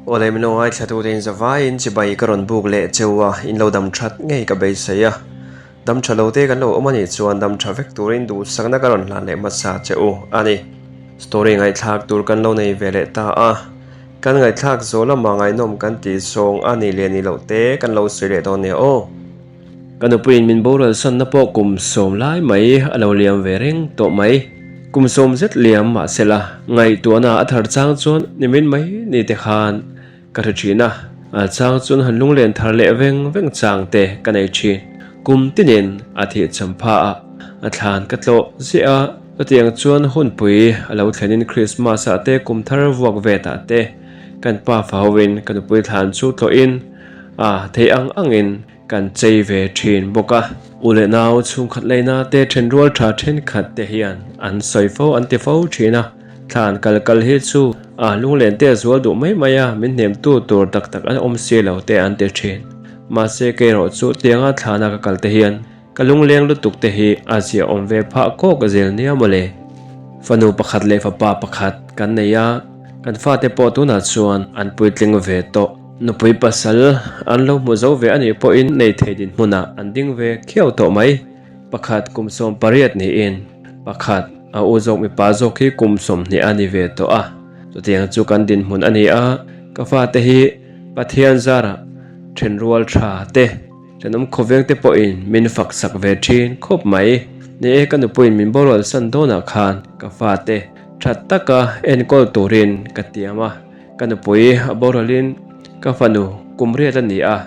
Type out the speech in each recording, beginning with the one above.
Awle min lo ngaithla tute in zavaiin chibai ka rawn buk leh cheu a, in lo dam that ngei ka beisei a. Dam tha lo te kan lo awm a nih chuan dam tha vek turin duhsakna ka rawn hlan leh hmasa che u a ni. Story ngaihthlak tur kan lo nei ve leh ta a, kan ngaihthlak zawh lamah ngaihnawm kan tih zawng a nih leh nih loh te kan lo sawi leh dawn nia aw. Ka nupuiin min boral sanna pawh kum sawm lai mai a lo liam ve reng tawh mai. Kum sawm zet liam mahsela ngaihtuahna a thar chang chuan nimin mai ni te khan Ka hre thin a, a chang chuan han lunglen thar leh veng veng chang te ka nei thin. Kum tinin a thih cham pha a, a thlan ka tlawh ziah a, chutiang chuan hunpui a lo thlenin Krismas ah te kum thar vuak vet ah te kan pa fa hoin ka nupui thlan chu tlawhin a thei ang angin kan chei ve thin bawk a. U leh nau chhungkhat leina te thenrual tha thenkhat te hian an sawi fo an ti fo thin a, thlan kal kal hi chu a lunglen te a zual duh mai mai a, min hnem tu tur tak tak an awm si lo te an ti thin. Mahse kei erawh chu tianga thlana ka kal te hian ka lungleng lutuk te hi a ziahawm ve phah kawk zel nia mawle. Fanu pakhat leh fapa pakhat kan nei a, kan fate pawh tunah chuan an puitling ve tawh. Nupui pasal an lo hmu zo ve a nih pawhin nei thei dinhmunah an ding ve khiau tawh mai. Pakhat kum 18 niin pakhat a u zawk mipa zawk hi kum 20 a ni ve tawh a. Chutiang chu kan dinhmun a ni a, ka fate hi Pathian zarah thenrual tha te, thenawm khawveng te pawhin min fak sak ve thin khawp mai. Ni e, ka nupuiin min borual san dawnah khan ka fate that taka enkawl turin ka tiam a. Ka nupui a boralin ka fanu kum riat a ni a,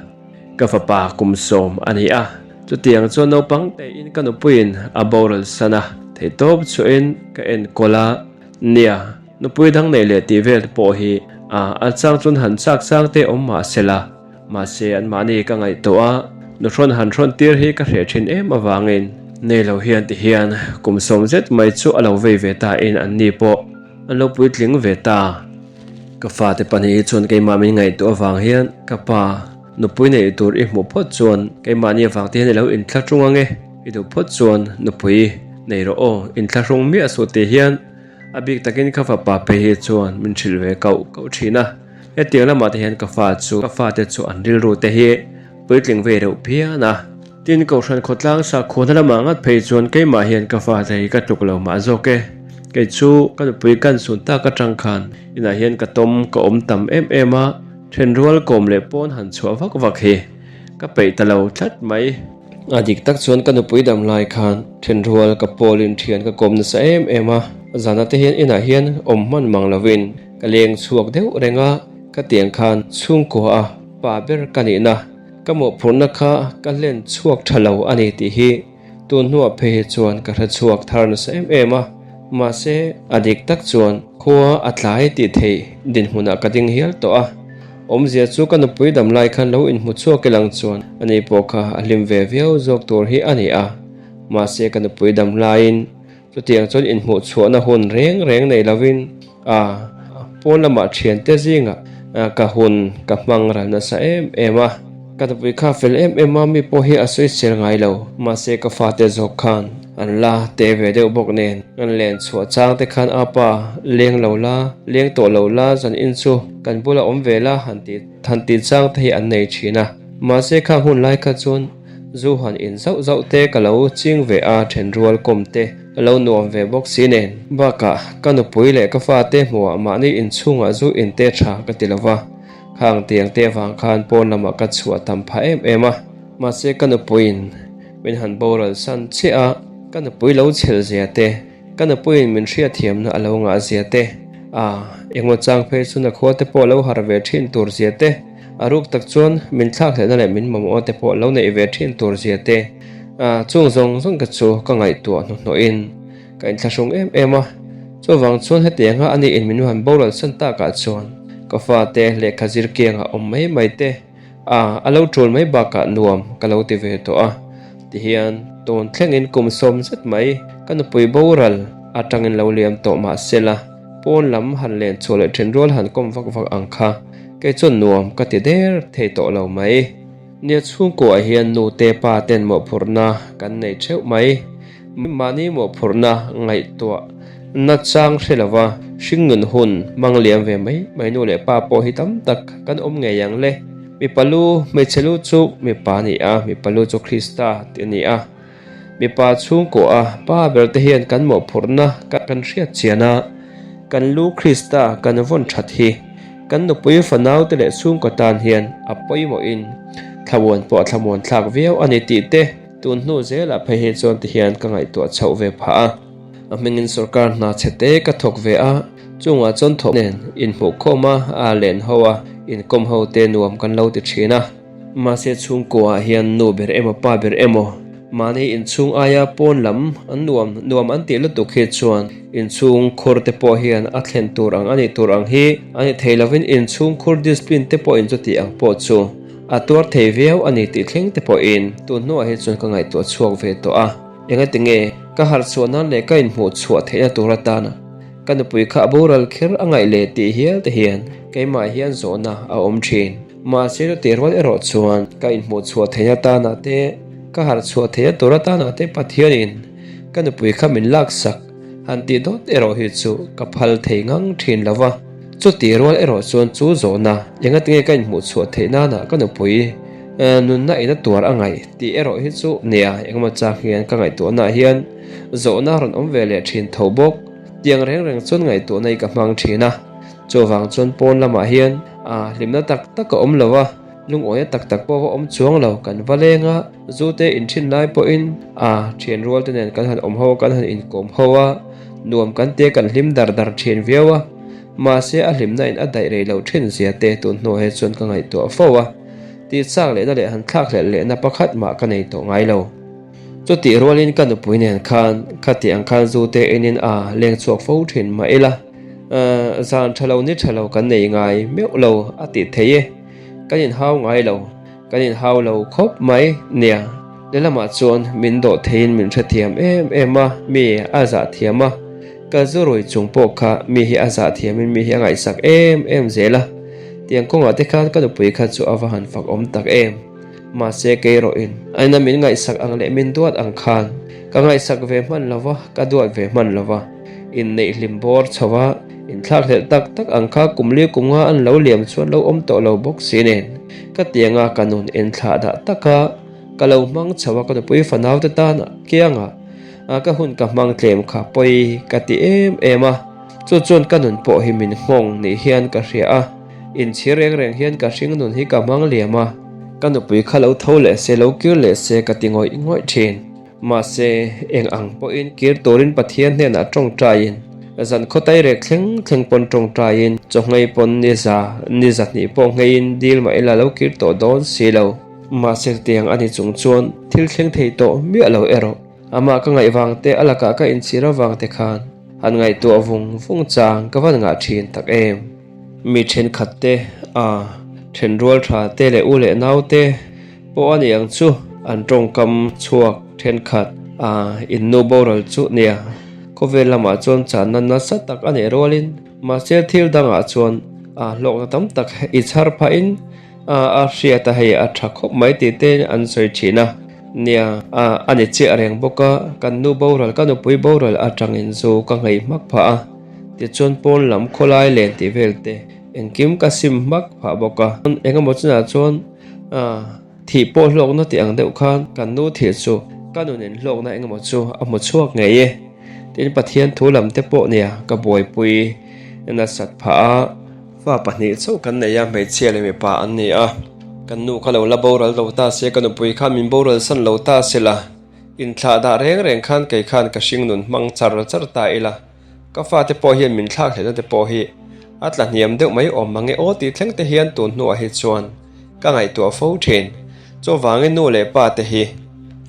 ka fapa kum 10 a ni a. Chutiang chuan naupang tein ka nupuiin a boral san a, theihtawp chhuahin ka enkawl a nia. Nupui dang neih leh tih vel te pawh hi a a chang chuan han chak chang te awm mah se la, mahse anmahni ka ngaihtuah a, nuhrawn han hrawn tir hi ka hreh thin em avangin nei lo hian ti hian kum 10 zet mai chu a lo vei ve ta in anni pawh an lo puitling ve ta. Ka fate pahnih hi chuan keimah min ngaihtuah avang hian ka pa nupui neih tur i hmuh phawt chuan keimahni avang te hian i lo inthlahrung ang e, i duh phawt chuan nupui nei rawh aw, inthlahrung miah suh tih hian a bik takin ka fapa phei hi chuan min hrilh ve kauh kauh thin a. Hetiang lamah te hian ka fa chu ka fate chu an rilru te hi puitling ve reuh phian a. Tin, Kohhran khawtlang sakhuana lamah ngat phei chuan keimah hian ka fate hi ka tluk lo mah zawk e. Kei chu ka nupui kan sun tak atang khan inah hian ka tawm ka awm tam em em a, thenrual kawm leh pawn han chhuah vak vak hi ka peih ta lo tlat mai. A dik tak chuan ka nupui dam lai khan thenrual ka pawlin thian ka kawm nasa em em a, zana te hian inah hian awm hman mang lovin ka leng chhuak deuh reng a, ka tiang khan chhungkua a pa ber ka nihna. Ka mawhphurhna kha ka hlen chhuak tha lo a ni tih hi tun hnuah phei hi chuan ka hre chhuak thar nasa em em a, mahse a dik tak chuan khua a tlai tih theih dinhmunah ka ding hial tawh a. Awmzia chu ka nupui dam lai khan lo inhmu chhuak ilang chuan ani pawh kha a hlim ve viau zawk tur hi a ni a, mahse ka nupui dam laiin chutiang chuan inhmuh chhuahna hun reng reng nei lovin a pawn lamah thiante zingah ka hun ka hmang ral nasa em em a. Ka nupui kha fel em em a, mi pawh hi a sawi sel ngai lo. Mahse ka fate zawk khan an la te ve deuh bawk nen an len chhuah chang te khan a pa leng lo la, leng tawh lo la zan in chu kan bula awm ve la han tih han tih chang te hi an nei thin a. Mahse khang hun lai kha chuan Zu han in zauh zauh te ka lo ching ve a, then rual kawm te ka lo nuam ve bawk si nen. Bakah ka nupui leh ka fate hmuhah mahni inchhungah zu in te tha ka ti lo va, khang tiang te avang khan pawn lamah ka chhuah tam phah em em a. Mahse ka nupuiin min han boral san chiah a, ka nupui lo chhel zia te, ka nupuiin min hriatthiamna a lo ngah zia te, a engmaw chang phei chu na khua te pawh lo har ve thin tur zia te, A ruk tak chuan min thlakhlehna leh min mamawh te pawh lo neih ve thin tur zia te, chung zawng zawng te chu ka ngaihtuah hnuhnawhin ka inthlahrung em em a. Chuvang chuan hetianga a niin min han boral san takah chuan ka fate lehkha zir kiangah awm mai mai te a a lo tul mai bakah nuam ka lo ti ve tawh a. Tihian tun thlengin kum 10 zet mai ka nupui boral atangin lo liam tawh mah sela pawn lam han len chhuah leh then rual han kawm vak vak ang kha Kei chuan nuam ka ti der thei tawh lo mai. Nia chhungkuah hian nu te pa ten mawhphurhna kan nei theuh mai. Mahni mawhphurhna ngaihtuah Nachang hre lova hringnun hun hmang liam ve mai mai nu leh pa pawh hi tam tak kan awm ngei ang le. Mipa lu, hmeichhe lu chu mipa a ni a, mipa lu chu Krista tih a ni a. Mipa chhungkaw a pa ber te hian kan mawhphurhna kan hriat chian a, kan lu Krista kan vawn that hi kan nupui fanau te leh chhungkaw tan hian a pawimawhin thlamuan pawh a thlamuan thlak viau a ni tih te tun hnu zelah phei hi chuan ti hian ka ngaihtuah chhoh ve phah a. A hmingin sorkar hna chhe te ka thawk ve a, chungah chuan thawk nen inhmuhkhawm a, a len ho a, inkawm ho te nuam kan lo ti thin a. Mahse chhungkuaah hian nu ber emaw pa ber emaw mahni inchhung aia pawn lam an nuam nuam an tih lutuk hi chuan inchhung khur te pawh hian a thlen tur ang a nih tur ang hi a ni thei lovin inchhung khur discipline te pawhin chuti ang pawh chu a tuar thei viau a ni tih thleng te pawhin tun hnuah hi chuan ka ngaihtuah chhuak ve tawh a. Engati nge ka harh chhuah nan leh ka inhmuh chhuah theihna tur atana ka nupui kha a boral kher a ngaih leh tih hial te hian keimah hian zawhna a awm thin. Mahse chutih rual erawh chuan ka inhmuh chhuah theihna atana te, ka harh chhuah theihna tur atana te Pathianin ka nupui kha min laksak han tih dawt erawh hi chu ka phal thei ngang thin lo va. Chutih rual erawh chuan chu zawhna engati nge ka inhmuh chhuah theih nana ka nupui Nunna in a tuar a ngaih tih erawh hi chu nia engemaw chak hian ka ngaihtuahnaah hian zawhna a rawn awm ve leh thin tho bawk. Tiang reng reng chuan ngaihtuahna hi ka hmang thin a, chuvang chuan pawn lamah hian a hlimna tak tak a awm lo a, lungawina tak tak pawh va awm chuang lo kan va leng a, zu te inthin lai pawhin a thian rual te nen kan han awm ho a, kan han inkawm ho a, nuam kan tia kan hlim dar dar thin viau a, mahse a hlimna in a daih rei loh thin zia te tun hnuah hi chuan ka ngaihtuah fo a. Tih chak lehna leh han thlak hlelh lehna pakhat mah ka nei tawh ngai lo. Chutih rualin ka nupui nen khan khati ang khan zu te enin a leng chhuak fo thin mah ila, zan tha lo ni tha lo kan nei ngai meuh lo a tih thei e. Kan inhau ngai lo, kan inhau lo khawp mai nia. Lehlamah chuan min dawh theiin min hrethiam em em a, mi a zah thiam a. Ka zu rui chung pawh kha mi hi a zah thiamin mi hi a ngaihsak em em zel a. Tiang kawngah te khan ka nupui kha chu a va han fak awm tak em. Mahse kei rawhin a ina min ngaihsak ang leh min duat ang khan ka ngaihsak ve hman lo va, ka duat ve hman lo va. Inneih hlim bawr chho a, inthlakhlelh tak tak ang kha kum li kum nga an lo liam chuan lo awm tawh lo bawk si nen. Ka tianga ka nun inthlah dah taka ka lo hmang chho a ka nupui fanau te tan kiangah ka hun ka hmang tlem kha pawi ka ti em em a. Chu chuan ka nun pawh hi min nghawng ni hian ka hria a, inchhir reng reng hian ka hring nun hi ka hmang liam a, ka nupui kha lo tho leh se lo kir leh se ka ti ngawih ngawih thin. Mahse, eng ang pawhin kir turin Pathian hnenah tawngtaiin, zan khawtai rek thleng thleng pawn tawngtaiin, chawhngei pawn ni za, ni zahnih pawh ngheiin dil mah ila lo kir tawh dawn si lo. Mahse, chutiang a ni chung chuan thil thleng thei tawh miah lo erawh. Amah ka ngaih vang te, a lakah ka inchhir avang te khan han ngaihtuah vung vung chang ka van ngah thin tak em. Mi thenkhat te, a thenrual tha te leh u leh nau te pawh a ni ang chu, an tawngkam chhuak thenkhat a innu boral chu nia. Khawvel lamah chuan channa nasa tak a neih rualin mahse thil dangah chuan a hlawkna tam tak i chhar phahin A hriat a hei a tha khawp mai tih te an sawi thin a, nia a ni chiah reng bawk a, kan nu boral ka nupui boral atangin zu ka ngei hmak phah a, tichuan pawn lam khawlai len tih vel te engkim ka sim hmak phah bawk a, engemaw chinah chuan thih pawh hlawkna tih ang deuh khan kan nu thih chu ka nunin hlawkna engemaw chu a hmu chhuak ngei e, tin Pathian thu lam te pawh nia ka buaipui nasat phah a. Fa pahnih chauh kan nei a, hmeichhia leh mipa an ni a. Kan nu kha lo la boral lo ta se, ka nupui khan min boral san lo ta se la, inthlah dah reng reng khan kei khan ka hring nun hmang char char ta ila, ka fate pawh hian min thlak hlehna te pawh hi a tla hniam deuh mai awm mange aw tih thleng te hian tun hnuah hi chuan ka ngaihtuah fo thin. Chuvangin nu leh pa te hi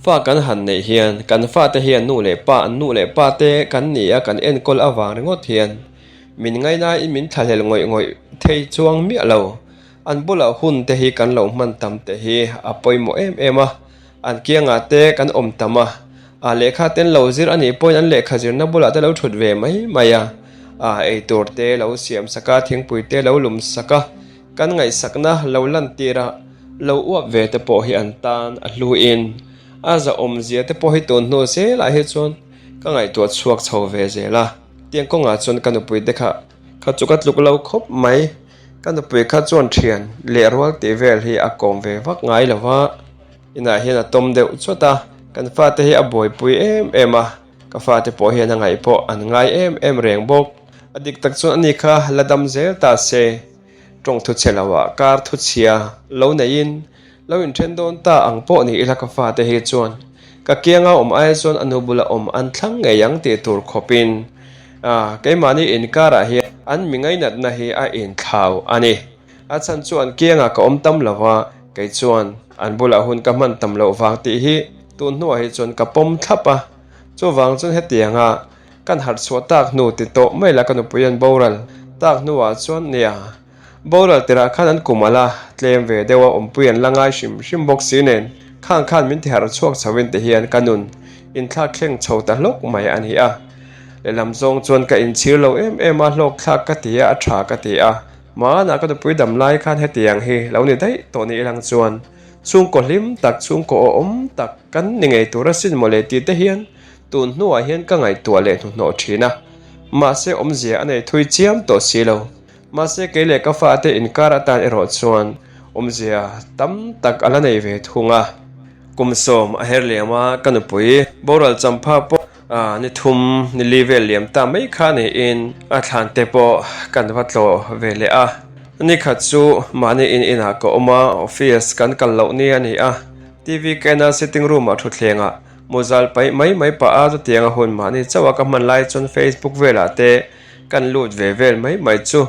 fa kan han neih hian kan fate hian nu leh pa an nu leh pa te kan ni a kan enkawl avang ringawt hian Min ngainain min thlahlel ngawih ngawih thei chuang miah lo. An bulah hun te hi kan lo hman tam te hi a pawimawh em em a, an kiangah te kan awm tam a, a lehkha ten lo zir a nih pawhin an lehkha zirna bulah te lo thut ve mai mai a, a eitur te lo siam sak a, thingpui te lo lum sak a, kan ngaihsakna lo lantir a, lo uap ve te pawh hi an tan a hluin a zahawmzia te pawh hi tun hnu zelah hi chuan ka ngaihtuah chhuak chho ve zel a. Tiang kawngah chuan ka nupui te kha kha chu ka tluk lo khawp mai. Ka nupui kha chuan thian leh rual tih vel hi a kawm ve vak ngai lo va, inah hian a tawm deuh chawt a, kan fate hi a buaipui em em a, ka fate pawh hian a ngaih pawh an ngai em em reng bawk. A dik tak chuan ani kha la dam zel ta se, tawng thu chhe loah kar thu chhia lo neiin lo inthen dawn ta ang pawh ni ila ka fate hi chuan ka kianga awm ai chuan a nu bula awm an thlang ngei ang tih tur khawpin keimahni inkarah hian an mi ngainatna hi a inthlau a ni. A chhan chu an kiangah ka awm tam lo va, kei chuan an bulah hun ka hman tam loh vang tih hi tun hnuah hi chuan ka pawm thlap a. Chuvang chuan hetianga kan harh chhuah tak hnu ti tawh mai la ka nupui an boral tak hnuah chuan nia Boral tirah khan an kum ala tlem ve deuh a, awmpui an la ngai hrim hrim bawk si nen khang khan min ti harh chhuak chho in ti hian ka nun inthlak thleng chho ta hlawk mai a ni a. Lehlam zawng chuan ka inchhir lo em em a, hlawk thlak ka ti a, a tha ka ti a. Hmanah ka nupui dam lai khan hetiang hi lo ni daih tawh ni ilang chuan chhungkaw hlim tak, chhungkaw awhawm tak kan ni ngei tur asin mawle tih te hian tun hnuah hian ka ngaihtuah leh hnuhnawh thin a. Mahse awmzia a nei thui chiam tawh si lo. Mahse kei leh ka fate inkar atan erawh chuan awmzia tam tak a la nei ve thung a. Kum sawm a her liam a, ka nupui boral champha pawh ni thum ni li vel liam ta mai kha niin a thlan te pawh kan va tlawh ve leh a. Ni khat chu mahni in inah ka awm a, office kan kal loh ni a ni a, TV ka en a, sitting room ah thutthleng ah muzal paih mai mai pah a, chutiang a hun mahni chauh a ka hman lai chuan Facebook velah te Kan lut ve vel mai mai chu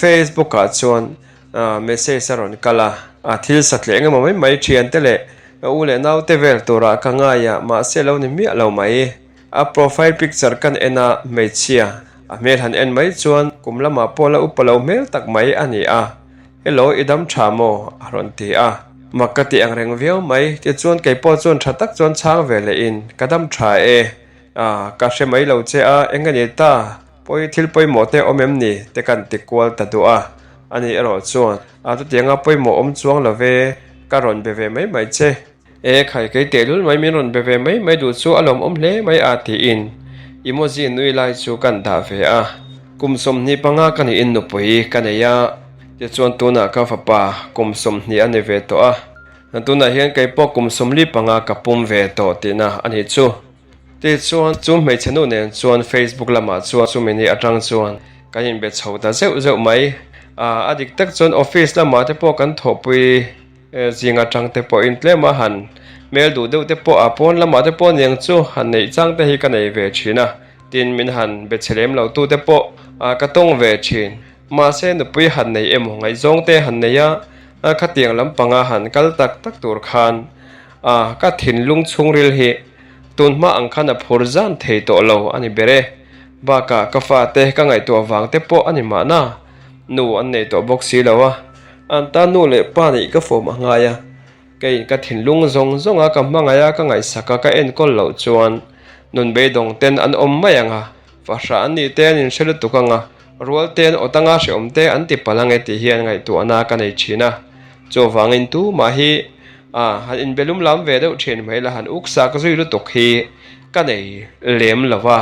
Facebook ah chuan message a rawn kal a, a thil satleh eng emaw mai mai thian te leh ka u leh nau te vel turah ka ngai a, mahse lo ni miah lo mai. A profile picture kan en a, hmeichhia a hmel han en mai chuan kum lamah pawh la upa lo hmel tak mai a ni a, Hello i dam tha maw? a rawn ti a, mak ka ti ang reng viau mai, tichuan keipawh chuan tha tak chuan chhang ve leh in ka dam tha e. A, ka hre mai lo che a, eng a ni ta? Pawi thil pawimawh te awm em ni? te kan ti kual ta duh a. Ani erawh chuan, A, chutianga pawimawh awm chuang lo ve, ka rawn be ve mai mai che. E, khai kei tehlul mai min rawn be ve mai mai duh chu a lawmawm hle mai a tiin emoji nui lai chu kan dah ve a. Kum 25 ka niin nupui ka nei a, tichuan tunah ka fapa kum 20 a ni ve tawh a. Tunah hian kei pawh kum 45 ka pum ve tawh tihna a nih chu. Tichuan, chu hmeichhe nu nen chuan Facebook lamah chuan chumi ni atang chuan kan inbe chho ta zeuh zeuh mai. A dik tak chuan office lamah te pawh kan thawhpui zing atang te pawhin tlem a han hmel duh deuh te pawh a pawn lamah te pawh niang chu han neih chang te hi ka nei ve thin a, tin min han be chhe lem lo tu te pawh ka tawng ve thin. Mahse nupui han nei emaw ngaihzawng te han nei a, khatiang lampanga han kal tak tak tur khan ka thinlung chhungril hi Tun hma ang khan a phur zan thei tawh lo a ni ber e. Bakah ka fate ka ngaihtuah vang te pawh a ni mahna. Nu an nei tawh bawk si lo a, an tan nu leh pa nih ka fawm a ngai a. Keiin ka thinlung zawng zawng a ka hmangaih a ka ngaihsak a ka enkawl loh chuan nun beidawng ten an awm mai ang a, fahrah an nih te an inhre lutuk ang a, rual te an awt anga hrehawm te an ti palh ang e tih hian ngaihtuahna ka nei thin a. Chuvangin tumah hi a han inbe lum lam ve deuh thin mai la han uk sak zui lutuk hi ka nei lem lo va.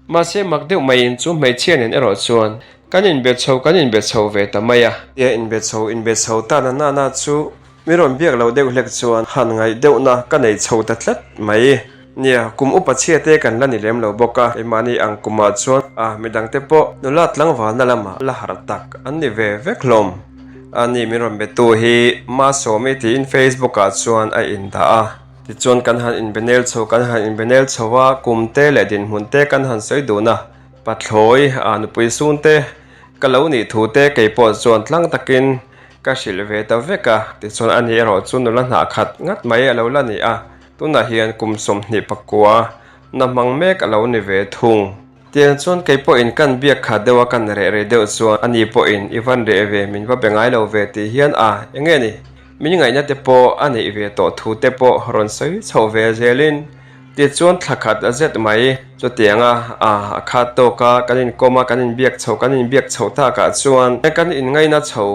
Mahse mak deuh maiin chu hmeichhia nen erawh chuan kan inbe chho kan inbe chho ve ta mai a. Tia inbe chho inbe chho ta na na na chu mi rawn biak lo deuh hlek chuan han ngaih deuhna ka nei chho ta tlat mai. Nia, kum upa chhia te kan la ni lem lo bawk a, keimahni ang kumah chuan a midangte pawh nula tlangvalna lamah la harh tak an ni ve vek hlawm. A ni min rawn betu hi Masawmi tiin Facebook ah chuan a indah a. Tichuan kan han inbenel chho kan han inbenel chho a, kum te leh dinhmun te kan han sawi dun a. Pathlawi a nupui sun te ka lo nih thu te kei pawh chuan tlang takin ka hrilh ve ta vek a. Tichuan a ni erawh chu nula hnah khat ngat mai a lo la ni a, tunah hian kum 21 na hmang mek a lo ni ve thung. Tiang chuan kei pawhin kan biak khat deuh a, kan reh rei deuh chuan ani pawhin i van reh ve, min va be ngai lo ve tih hian a, eng nge ni? Min ngaihna te pawh a neih ve tawh thu te pawh rawn sawi chhoh ve zelin tichuan thla khat a zet mai. Chutianga a, a khat tawk a, kan inkawm a, kan inbiak chhoh, kan inbiak chhoh takah chuan kan inngaihna chho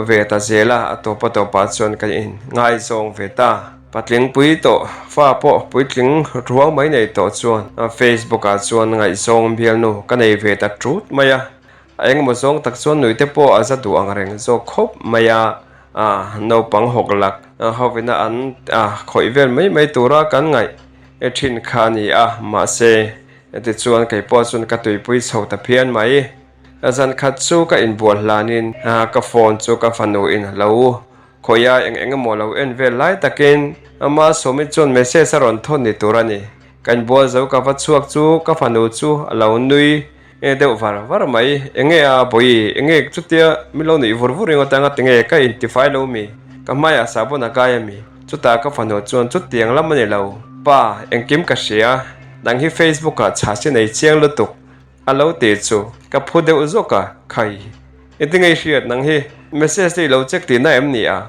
ve ta zel a, a tawp a tawpah chuan kan inngaizawng ve ta. Patling pui tawh, fa pawh puitling ruang mai nei tawh chuan Facebook ah chuan ngaihzawng bialnu ka nei ve ta tut mai a. A engemaw zawng tak chuan nuite pawh a za duh ang reng zawk khawp mai a, naupang hawk lak hovina an khawih vel mai mai tura kan ngaih thin kha a ni a, mahse tichuan kei pawh chuan ka tuipui chho ta phian mai. Zan khat chu ka inbual hlanin ka phone chu ka fanu in a lo Khawiah eng eng emaw lo en vel lai takin ama Sawmi chuan message a rawn thawn ni tur a ni. Ka inbual zo ka va chhuak chu ka fanu chu a lo nui deuh var var mai. Enge a bawi? Enge chutia min lo nuih vur vur ringawt anga tinge ka intifai lo mi? Ka hmaiah sahbawn a kai a mi? Chutah ka fanu chuan chutiang lam a ni lo. Pa, engkim ka hria. Nang hi Facebook ah chhasi nei chiang lutuk. A lo ti chu ka phu deuh zawk a, Khai, engtin nge i hriat nang hi? Message te i lo check tihna em ni a?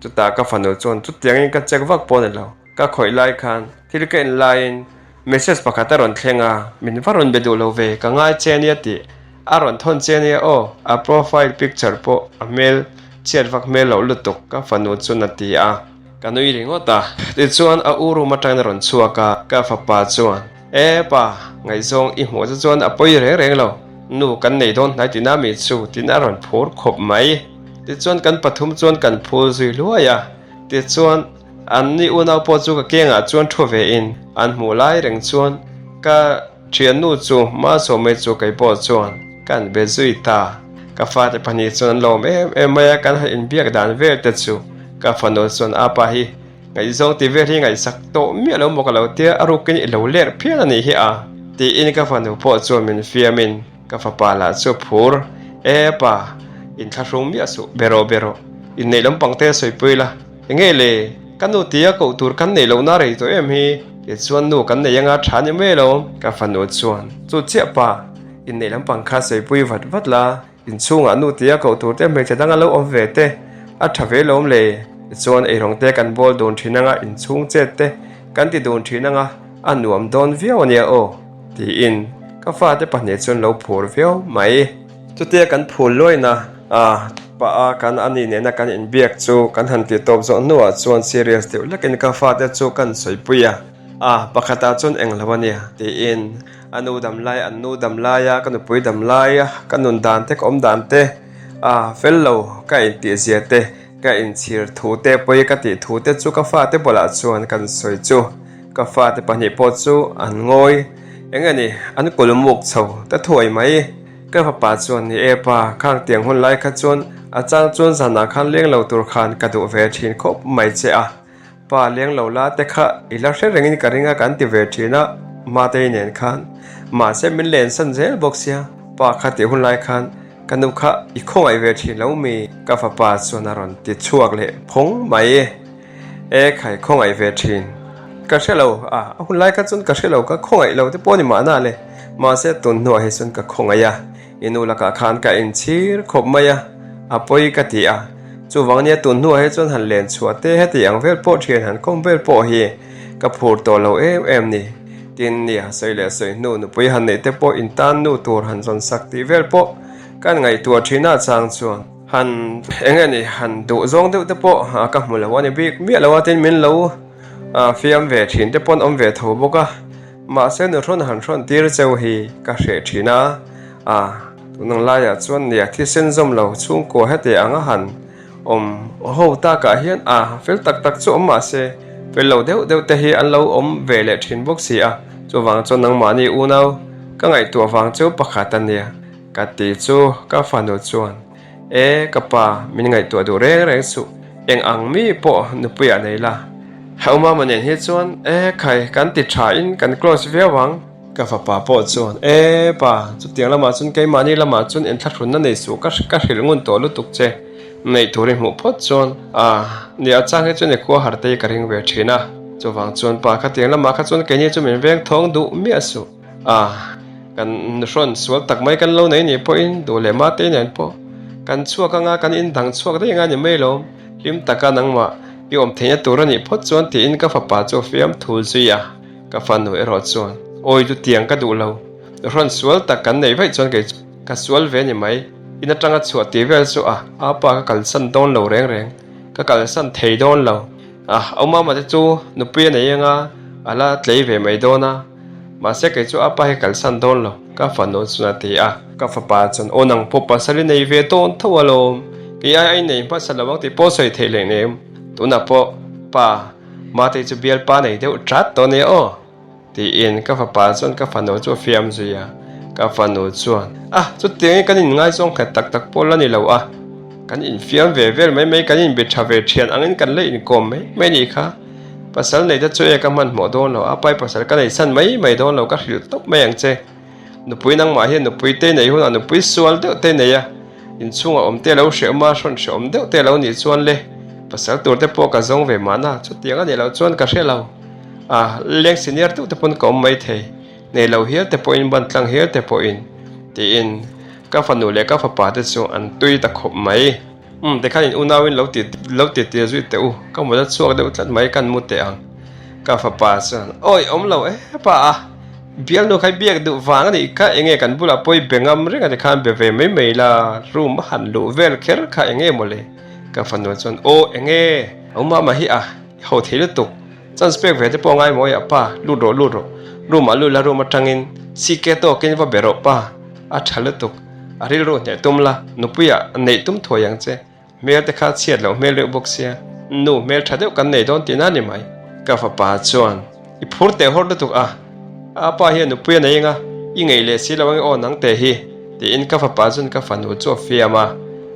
Chutah ka fanu chuan chutiangin ka check vak pawh a ni lo. Ka khawih lai khan thil ka en laiin message pakhat a rawn thleng a, min va rawn be duh lo ve, ka ngai che ania tih a rawn thawn che ania aw, a profile picture pawh a hmel chhiat vak hmel loh lutuk ka fanu chuan a ti a. Ka nui ringawt a, tichuan a u room atangin a rawn chhuak a, ka fapa chuan, E pa, ngaihzawng i hmuh chu chuan a pawi reng reng lo, nu kan nei dawn hnai tina mi chu tiin a rawn phur khawp mai. Tichuan kan pathum chuan kan phul zui hluai a, tichuan an ni unau pawh chu ka kengah chuan thu ve in an hmuh lai reng chuan ka Thiannu chu Masawmei chu kei pawh chuan kan be zui ta. Ka fate pahnih chuan an lawm em em mai a, kan han inbiak dan vel te chu ka fanu chuan a pa hi ngaihzawng ti vel hi ngaihsak tawh miah lo maw ka lo tia a rukin i lo ler phian a nih hi a tiin ka fanu pawh chuan min fiamin ka fapa lah chu phur e pa inthlahrung miah suh be rawh be rawh inneih lampang te sawipui la Enge le, ka nu tia koh tur kan neih lohna rei tawh em hi? Tichuan nu kan nei anga tha ni mai lo. Ka fanu chuan, Chu chiah pa, inneih lampang kha saipui vat vat la, inchhungah nu tia koh tur te hmeichhe danga lo awm ve te a tha ve lawm le. Tichuan eirawng te kan bawl dun thin anga inchhung chet te kan ti dun thin anga a nuam dawn viau ania aw, tiin ka fate pahnih chuan lo phur viau mai. Chutia kan phul luaina a pah a kan ani nena kan inbiak chu kan han tih tawp zawh hnuah chuan serious deuh lekin ka fate chu kan sawipui a, a pakhatah chuan englo a nia tiin a nu dam lai an nu dam lai a ka nupui dam lai a ka nun dan te ka awm dan te a fel lo ka intih zia te ka inchhir thu te pawi ka tih thu te chu ka fate bulah chuan kan sawi chu ka fate pahnih pawh chu an ngawi eng a ni an kulmuk chho ta thuai mai. Ka fapa chuan, Ni e pa, khang tiang hun lai kha chuan a chang chuan zanah khan leng lo tur khan ka duh ve thin khawp mai che a. Pa leng lo la te kha i la hre rengin ka ring a kan ti ve thin a, Matei nen khan. Mahse min lensan zel bawk sia, pa kha tih hun lai khan ka nu kha i khawngaih ve thin lo mi? Ka fapa chuan a rawn ti chhuak leh phawng mai. E khai khawngaih ve thin. Ka hre lo a, a hun lai kha chuan ka hre lo ka khawngaih lo te pawh a ni mahna le. Mahse tun hnuah hi chuan ka khawngaih a, i nu lakah khan ka inchhir khawp mai a, a pawi ka ti a. Chuvang nia tun hnuah hi chuan han len chhuah te heti ang vel pawh thian han kawm vel pawh hi ka phur tawh lo em em ni. Tin nia sawi leh sawi hnu nupui han neih te pawh intan nu tur han zawn sak tih vel pawh kan ngaihtuah thin a chang chuan. Han eng nge ni han duh zawng deuh te pawh ka hmu lo a ni bik miah lo a tin min lo fiam ve thin te pawn awm ve tho bawk a mahse nu hrawn han hrawn tir cheu hi ka hreh thin a a tun ang laiah chuan nia thisen zawm lo chhungkua heti anga han awm ho takah hian a fel tak tak chu awm mahse fel lo deuh deuh te hi an lo awm ve leh thin bawk si a chuvang chuan nangmahni unau ka ngaihtuah vang chu pakhat a nia. Ka ti chu ka fanu chuan, E, ka pa, min ngaihtuah duh reng reng suh, eng ang mi pawh nupuiah nei la. Haumama nen hi chuan, E, khai, kan ti tha in kan close viau ang. Ka fapa pawh chuan, E, pa, chutiang lamah chuan keimahni lamah chuan inthlahrunna nei suh ka ka hrilh ngun tawh lutuk che. Neih tur i hmuh phawt chuan, a, nia chang hi chuan i khua har te hi ka ring ve thin a. Chuvang chuan pa, khatiang lamah kha chuan keini chu min veng thawng duh miah suh. A, kan nuhrawn sual tak mai kan lo nei nih pawhin duh leh mah te nen pawh kan chhuak anga kan indang chhuak daih anga ni mai lo, hlim taka nangmah i awm theihna tur a nih phawt chuan tiin ka fapa chu a fiam thul zui a, ka fanu erawh chuan awi chutiang ka duh lo, nuhrawn sual tak kan neih vaih chuan kei chu ka sual ve ni mai, in atanga chhuah tih vel chu a, apa ka kalsan dawn lo reng reng, ka kalsan thei dawn lo. A, Aumama te chu nupui a nei anga a la tlei ve mai dawn a, mahse kei chu a pa hi kalsan dawn lo, ka fanu chuan a ti a. Ka fapa chuan, Aw nang pawh pasal i nei ve dawn tho alawm, kei ai a i nei hmasa lo ang tih pawh sawi theih leh nem, tunah pawh pa Matei chu bialpa nei deuh tat tawh nia aw. Tiin ka fapa chuan ka fanu chu a fiam zui a, ka fanu chuan, Ah, chutiangin kan inngaizawng khat tak tak pawh la ni lo a, kan infiam ve vel mai mai, kan inbe tha ve thian angin kan la inkawm mai mai nih kha. Pasal nei te chu e ka hmanhmawh dawn lo, a pai pasal ka nei san mai mai dawn lo, ka hrilh tawp mai ang che. Nupui nangmah hian nupui te nei hunah nupui sual deuh te nei a, inchhungah awm te lo hrehawm a, hrawn hrehawm deuh te lo nih chuan le, pasal tur te pawh ka zawng ve mahna, chutiang a nih loh chuan ka hre lo. A, leng senior deuh te pawn ka awm mai thei, nei lo hial te pawhin ban tlang hial te pawhin, tiin ka fanu leh ka fapa te chu an tui ta khawp mai. Umm, tikhan in unauin lo ti lo ti tir zui teh u, ka mut a chhuak deuh tlat mai kan mu teh ang. Ka fapa chuan, Awi, awm lo e pa a, bialnu kha i biak duh vang a nih kha, enge kan bulah pawh i be ngam reng a tikhan be ve mai mai la, room a han luh vel kher kha enge mawle? Ka fanu chuan, Aw, enge? Awmama hi a. Ho thei lutuk. Chance pek ve te pawh ngai mawi a pa, lut rawh lut rawh. Room ah lut la room atangin CK tawkin va be rawh pa, a tha lutuk. A rilru hneh tum la, nupui ah neih tum thuai ang che. Hmel te kha chhiat loh hmel deuh bawk sia, nu hmel tha deuh kan nei dawn tihna ni mai. Ka fapa chuan i phur teh hawr lutuk a, a pa hian nupui a nei anga i ngeih leh si lo ange aw nang te hi, tiin ka fapa chuan ka fanu chu a fiam a.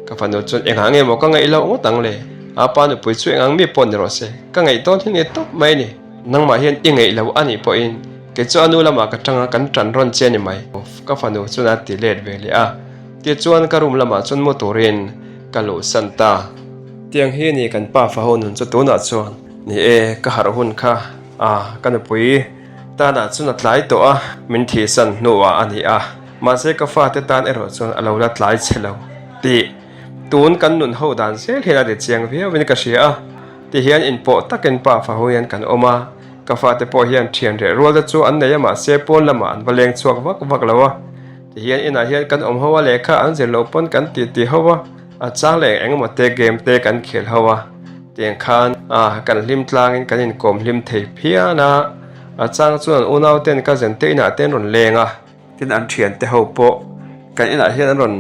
Ka fanu chuan engah nge maw ka ngaih loh ngawt ang le? A pa nupui chu engang mi pawh ni rawh se, ka ngaih dawn hi nge tawp mai ni. Nangmah hian i ngaih lo a nih pawhin kei chu a nu lamah ka tanga kan tan rawn che a ni mai, ka fanu chuan a ti let ve leh a. Tichuan ka room lamah chuan mu turin ka luhsan ta. Tiang hi ni kan pa fa ho nun chu tunah chuan ni e, ka harh hun kha a ka nupui tanah chuan a tlai tawh a, min thihsan hnuah a ni a. Mahse ka fate tan erawh chuan a lo la tlai che lo tih tun kan nun ho dan zel hian a ti chiang viau in ka hria a, tihian inpawh takin pa fa ho hian kan awm a, ka fate pawh hian thian reh rual te chu an nei a mahse pawn lamah an va leng chhuak vak vak lo a, tihian inah hian kan awm ho a lehkha an zir loh pawn kan ti ti ho a, a chang leh eng emaw te game te kan khel ho a, tiang khan kan hlim tlangin kan inkawm hlim thei phian a, a chang chuan an unau ten cousin te inah te an rawn leng a. Tin an thiante ho pawh kan inah hian an rawn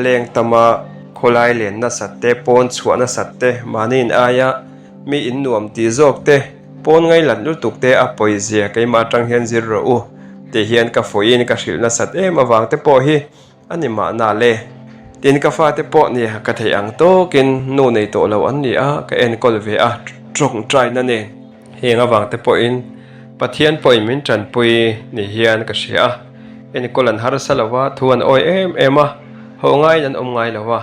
leng tam a, khawlai len nasat te, pawn chhuah nasat te, mahni in aia mi in nuam tih zawk te, pawn ngailat lutuk te a pawizia keimah atang hian zir rawh u tih hian ka fuihin ka hrilh nasat em avang te pawh hi a ni mahna le. Tin ka fate pawh nia ka theih ang tawkin nu nei tawh lo an ni a, ka enkawl ve a tawngtaina nen. Heng avang te pawhin Pathian pawhin min tanpui ni hian ka hria a, enkawl an harsa lo va, thu an awi em em a, ho ngaiin an awm ngai lo va,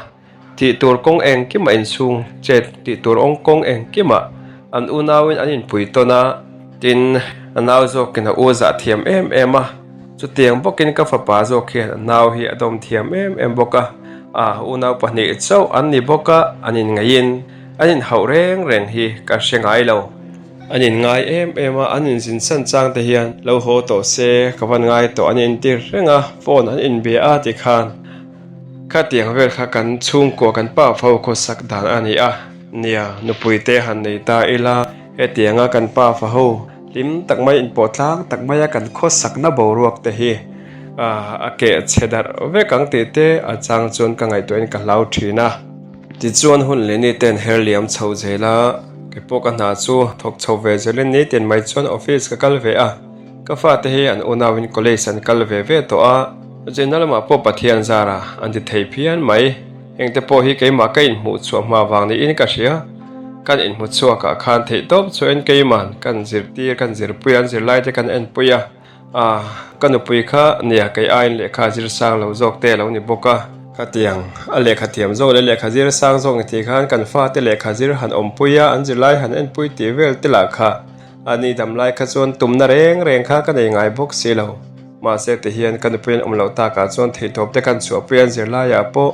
tih tur kawng engkimah inchhung chet tih tur awng kawng engkimah an unauin an inpui tawn a, tin a nau zawkin a u zah thiam em em a, chutiang bawkin ka fapa zawk hian a nau hi a dawm thiam em em bawk a, a unau pahnih chauh an ni bawk a, an inngaihin. An inhauh reng reng hi ka hre ngai lo. An inngai em em a, an inzin san chang te hian lo haw tawh se ka van ngai tawh an intir reng a, phone an inbe a ti khan khatiang vel kha kan chhungkua kan pa fo khawsak dan a ni a. Nia, nupui te han nei ta ila, hetianga kan pa fa ho hlim tak mai inpawh tlang tak maia kan khawsakna boruak te hi a keh chhe darh vek ang tih te a chang chuan ka ngaihtuahin ka hlau thin a. Tichuan hun leh ni ten her liam chho zel a, kei pawh ka hna chu thawk chho ve zelin nitin mai chuan office ka kal ve a, ka fate hi an unauin college an kal ve ve tawh a, zirna lamah pawh Pathian zara an ti thei phian mai, hengte pawh hi keimah ka inhmuh chhuah hma vang niin ka hria, kan inhmu chhuakah khan theihtawp chuan keiman kan zirtir kan zirpui an zirlai te kan enpui a. A, ka nupui kha nia kei aiin lehkha zir sang lo zawk te a lo ni bawk a. Khatiang, a lehkha thiam zawk leh lehkha zir sang zawk ni tih khan kan fate lehkha zir han awmpui a, an zirlai han enpui tih vel te lah kha a ni dam lai kha chuan tumna reng reng kha ka nei ngai bawk si lo. Mahse ti hian ka nupui an awm loh takah chuan theihtawp te kan chhuahpui an zirlaiah pawh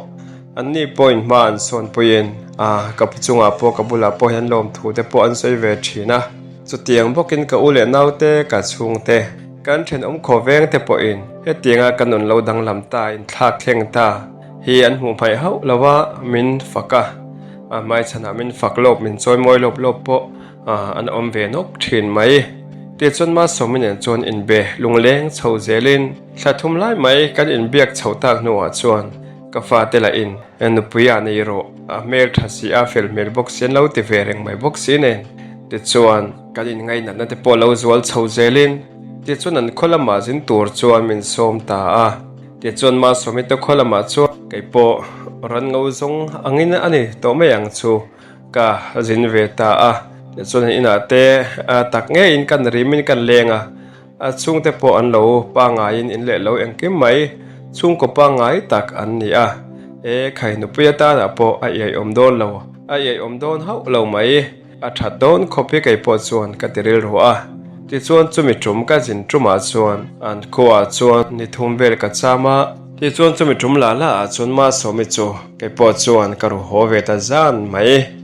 anni pawhin hma an sawnpuiin a, ka chungah pawh ka bulah pawh hian lawmthu te pawh an sawi ve thin a. Chutiang bawkin ka u leh naute, ka chhungte, kan thenawm khawveng te pawhin hetianga ka nun lo danglam ta, inthlak thleng ta hi an hmuh hmaih hauh lo a, min fak a, a hmaichhanah min fak lawp, min chawimawi lawp lawp pawh. An awm ve nawk thin mai. Tichuan Masawmi nen chuan inbe lungleng chho zelin thla thum lai mai kan inbiak chho tak hnuah chuan ka fate lah in nupui ah nei rawh, a hmel tha si a fel hmel bawk si an lo ti ve reng mai bawk si nen. Tichuan kan inngainatna te pawh lo zual chho zelin tichuan an khaw lamah zin tur chuan min sawm ta a. Tichuan Masawmi te khaw lamah chuan kei pawh ran ngo zawng angin a ni tawh mai ang chu. Ka zin ve ta a, tichuan inah te tak ngeiin kan rimin kan leng a, a chhungte pawh an lo pangaiin in leh lo engkim mai, chhungkaw pangngai tak an ni a, e khai nupui atanah pawh a iaiawm dawn lo, a iaiawm dawn hauh lo mai, a that dawn khawp hi kei pawh chuan ka ti rilru a, tichuan chumi tum ka zin tumah chuan an khuaah chuan ni thum vel ka cham a. Tichuan chumi tum la la ah chuan Masawmi chu kei pawh chuan ka ru haw ve ta zan mai.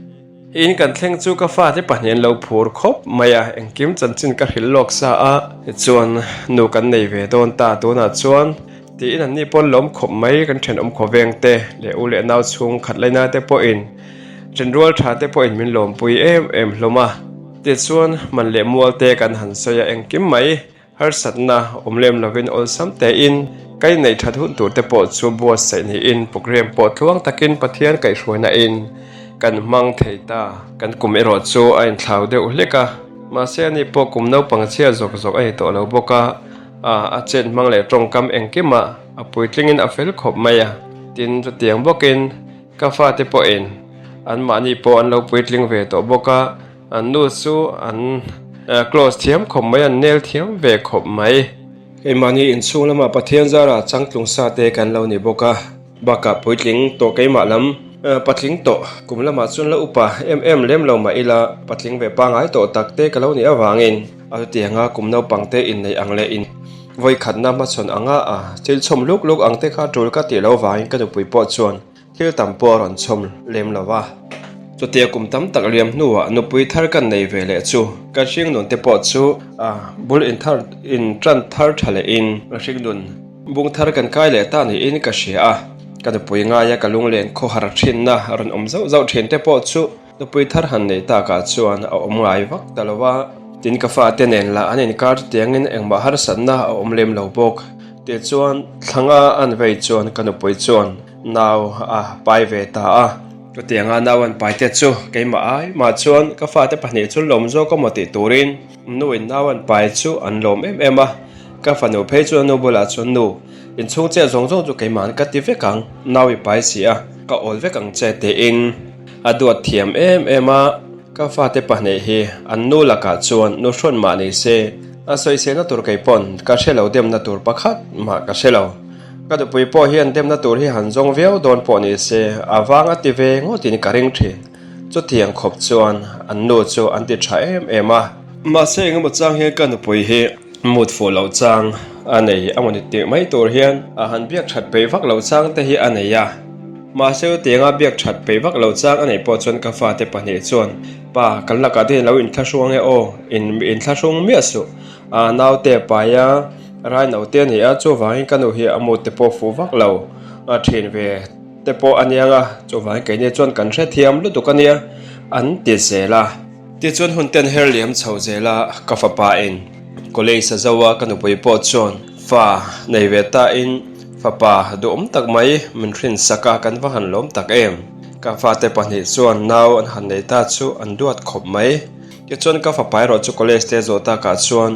In kan thleng chu ka fate pahnih an lo phur khawp mai a, engkim chanchin ka hrilh lawk sa a, tichuan nu kan nei ve dawn ta tunah chuan tiin anni pawh an lawm khawp mai, kan thenawm khawveng te leh u leh nau chhung khat laina te pawhin ṭhenrual ṭha te pawhin min lawmpui em em hlawm a, tichuan man leh mual te kan han sawi a engkim mai. Harsatna awm lem lovin awlsam tein ka inneih that hun tur te pawh chu buatsaih niin programme pawh tluang takin Pathian kaihhruaina in kan hmang thei ta. Kan kum erawh chu a inthlau deuh hlek a, mahse ani pawh kum naupang chhia zawk zawk a ni tawh lo bawk a, a chet hmang leh tawngkam engkimah a puitlingin a fel khawp mai a, tin chutiang bawkin ka fate pawhin anmahni pawh an lo puitling ve tawh bawk a. An nu chu an close thiam khawp mai, an nel thiam ve khawp mai. Keimahni inchhung lamah Pathian zara changtlung sa te kan lo ni bawk a, bakah puitling tawh keimah lam patling tawh kum lamah chuan la upa em em lem lo mah ila patling ve pangai tawh tak te ka lo nih avangin a chutianga kum naupang te inneih ang leh in vawikhatna hmachhawn anga a thil chhawm luk luk ang te kha tul ka tih loh vangin ka nupui pawh chuan Thil tam pawh a rawn chhawm lem lo va. Chutia kum tam tak liam hnuah nupui thar kan nei ve leh chu kan hringnun te pawh chu a bul in thar in tan thar tha lehin hringnun bung thar kan kai leh ta niin ka hria a. Ka nupui ngaia ka lunglen khawhar thinna rawn awm zauh zauh thin te pawh chu nupui thar han nei takah chuan a awm ngai vak ta lo va. Tin ka fate nen lah an inkar chutiangin engmah harsatna a awm lem lo bawk. Tichuan thlanga an vei chuan ka nupui chuan Nau a pai ve ta a. Chutianga nau an pai te chu keimah ai mah chuan ka fate pahnih chu lawm zawk a maw tih turin nuin nau an pai chu an lawm em em a. Ka fanu phei chuan a nu bulah chuan nu inchhung che zawng zawng chu keimahan ka ti vek ang, nau i pai si a, ka awl vek ang che tiin a duat thiam em em a. Ka fate pahnih hi an nu lakah chuan nu hrawn mah ni se a sawiselna tur kei pawn ka hre lo demna tur pakhat mah ka hre lo. Ka nupui pawh hian demna tur hi han zawng viau dawn pawh ni se, a vang a ti ve ngawtin ka ring thin. Chutiang khawp chuan an nu chu an ti tha em em a. Mahse engemaw chang hian ka nupui hi mut fuh loh chang a nei a mawni tih mai tur hian a han biak that peih vak loh chang te hi a nei a. Mahse chutianga biak that peih vak loh chang a neih pawh chuan ka fate pahnih chuan, Pa, kan lakah te hian lo inthlahrung ange aw, in inthlahrung miah suh. A naute a pai a, rai naute a ni a, chuvangin ka nu hi a mut te pawh fuh vak lo a thin ve te pawh a nia nga, chuvangin keini chuan kan hrethiam lutuk a nia an ti zel a. Tichuan hun ten her liam chho zel a, ka fapa in college a zo a, ka nupui pawh chuan fa nei ve ta in fapa duhawm tak mai min hrinsak a, kan va han lawm tak em. Ka fate pahnih chuan nau an han nei ta chu an duat khawp mai. Tichuan ka fapa erawh chu college te zawh takah chuan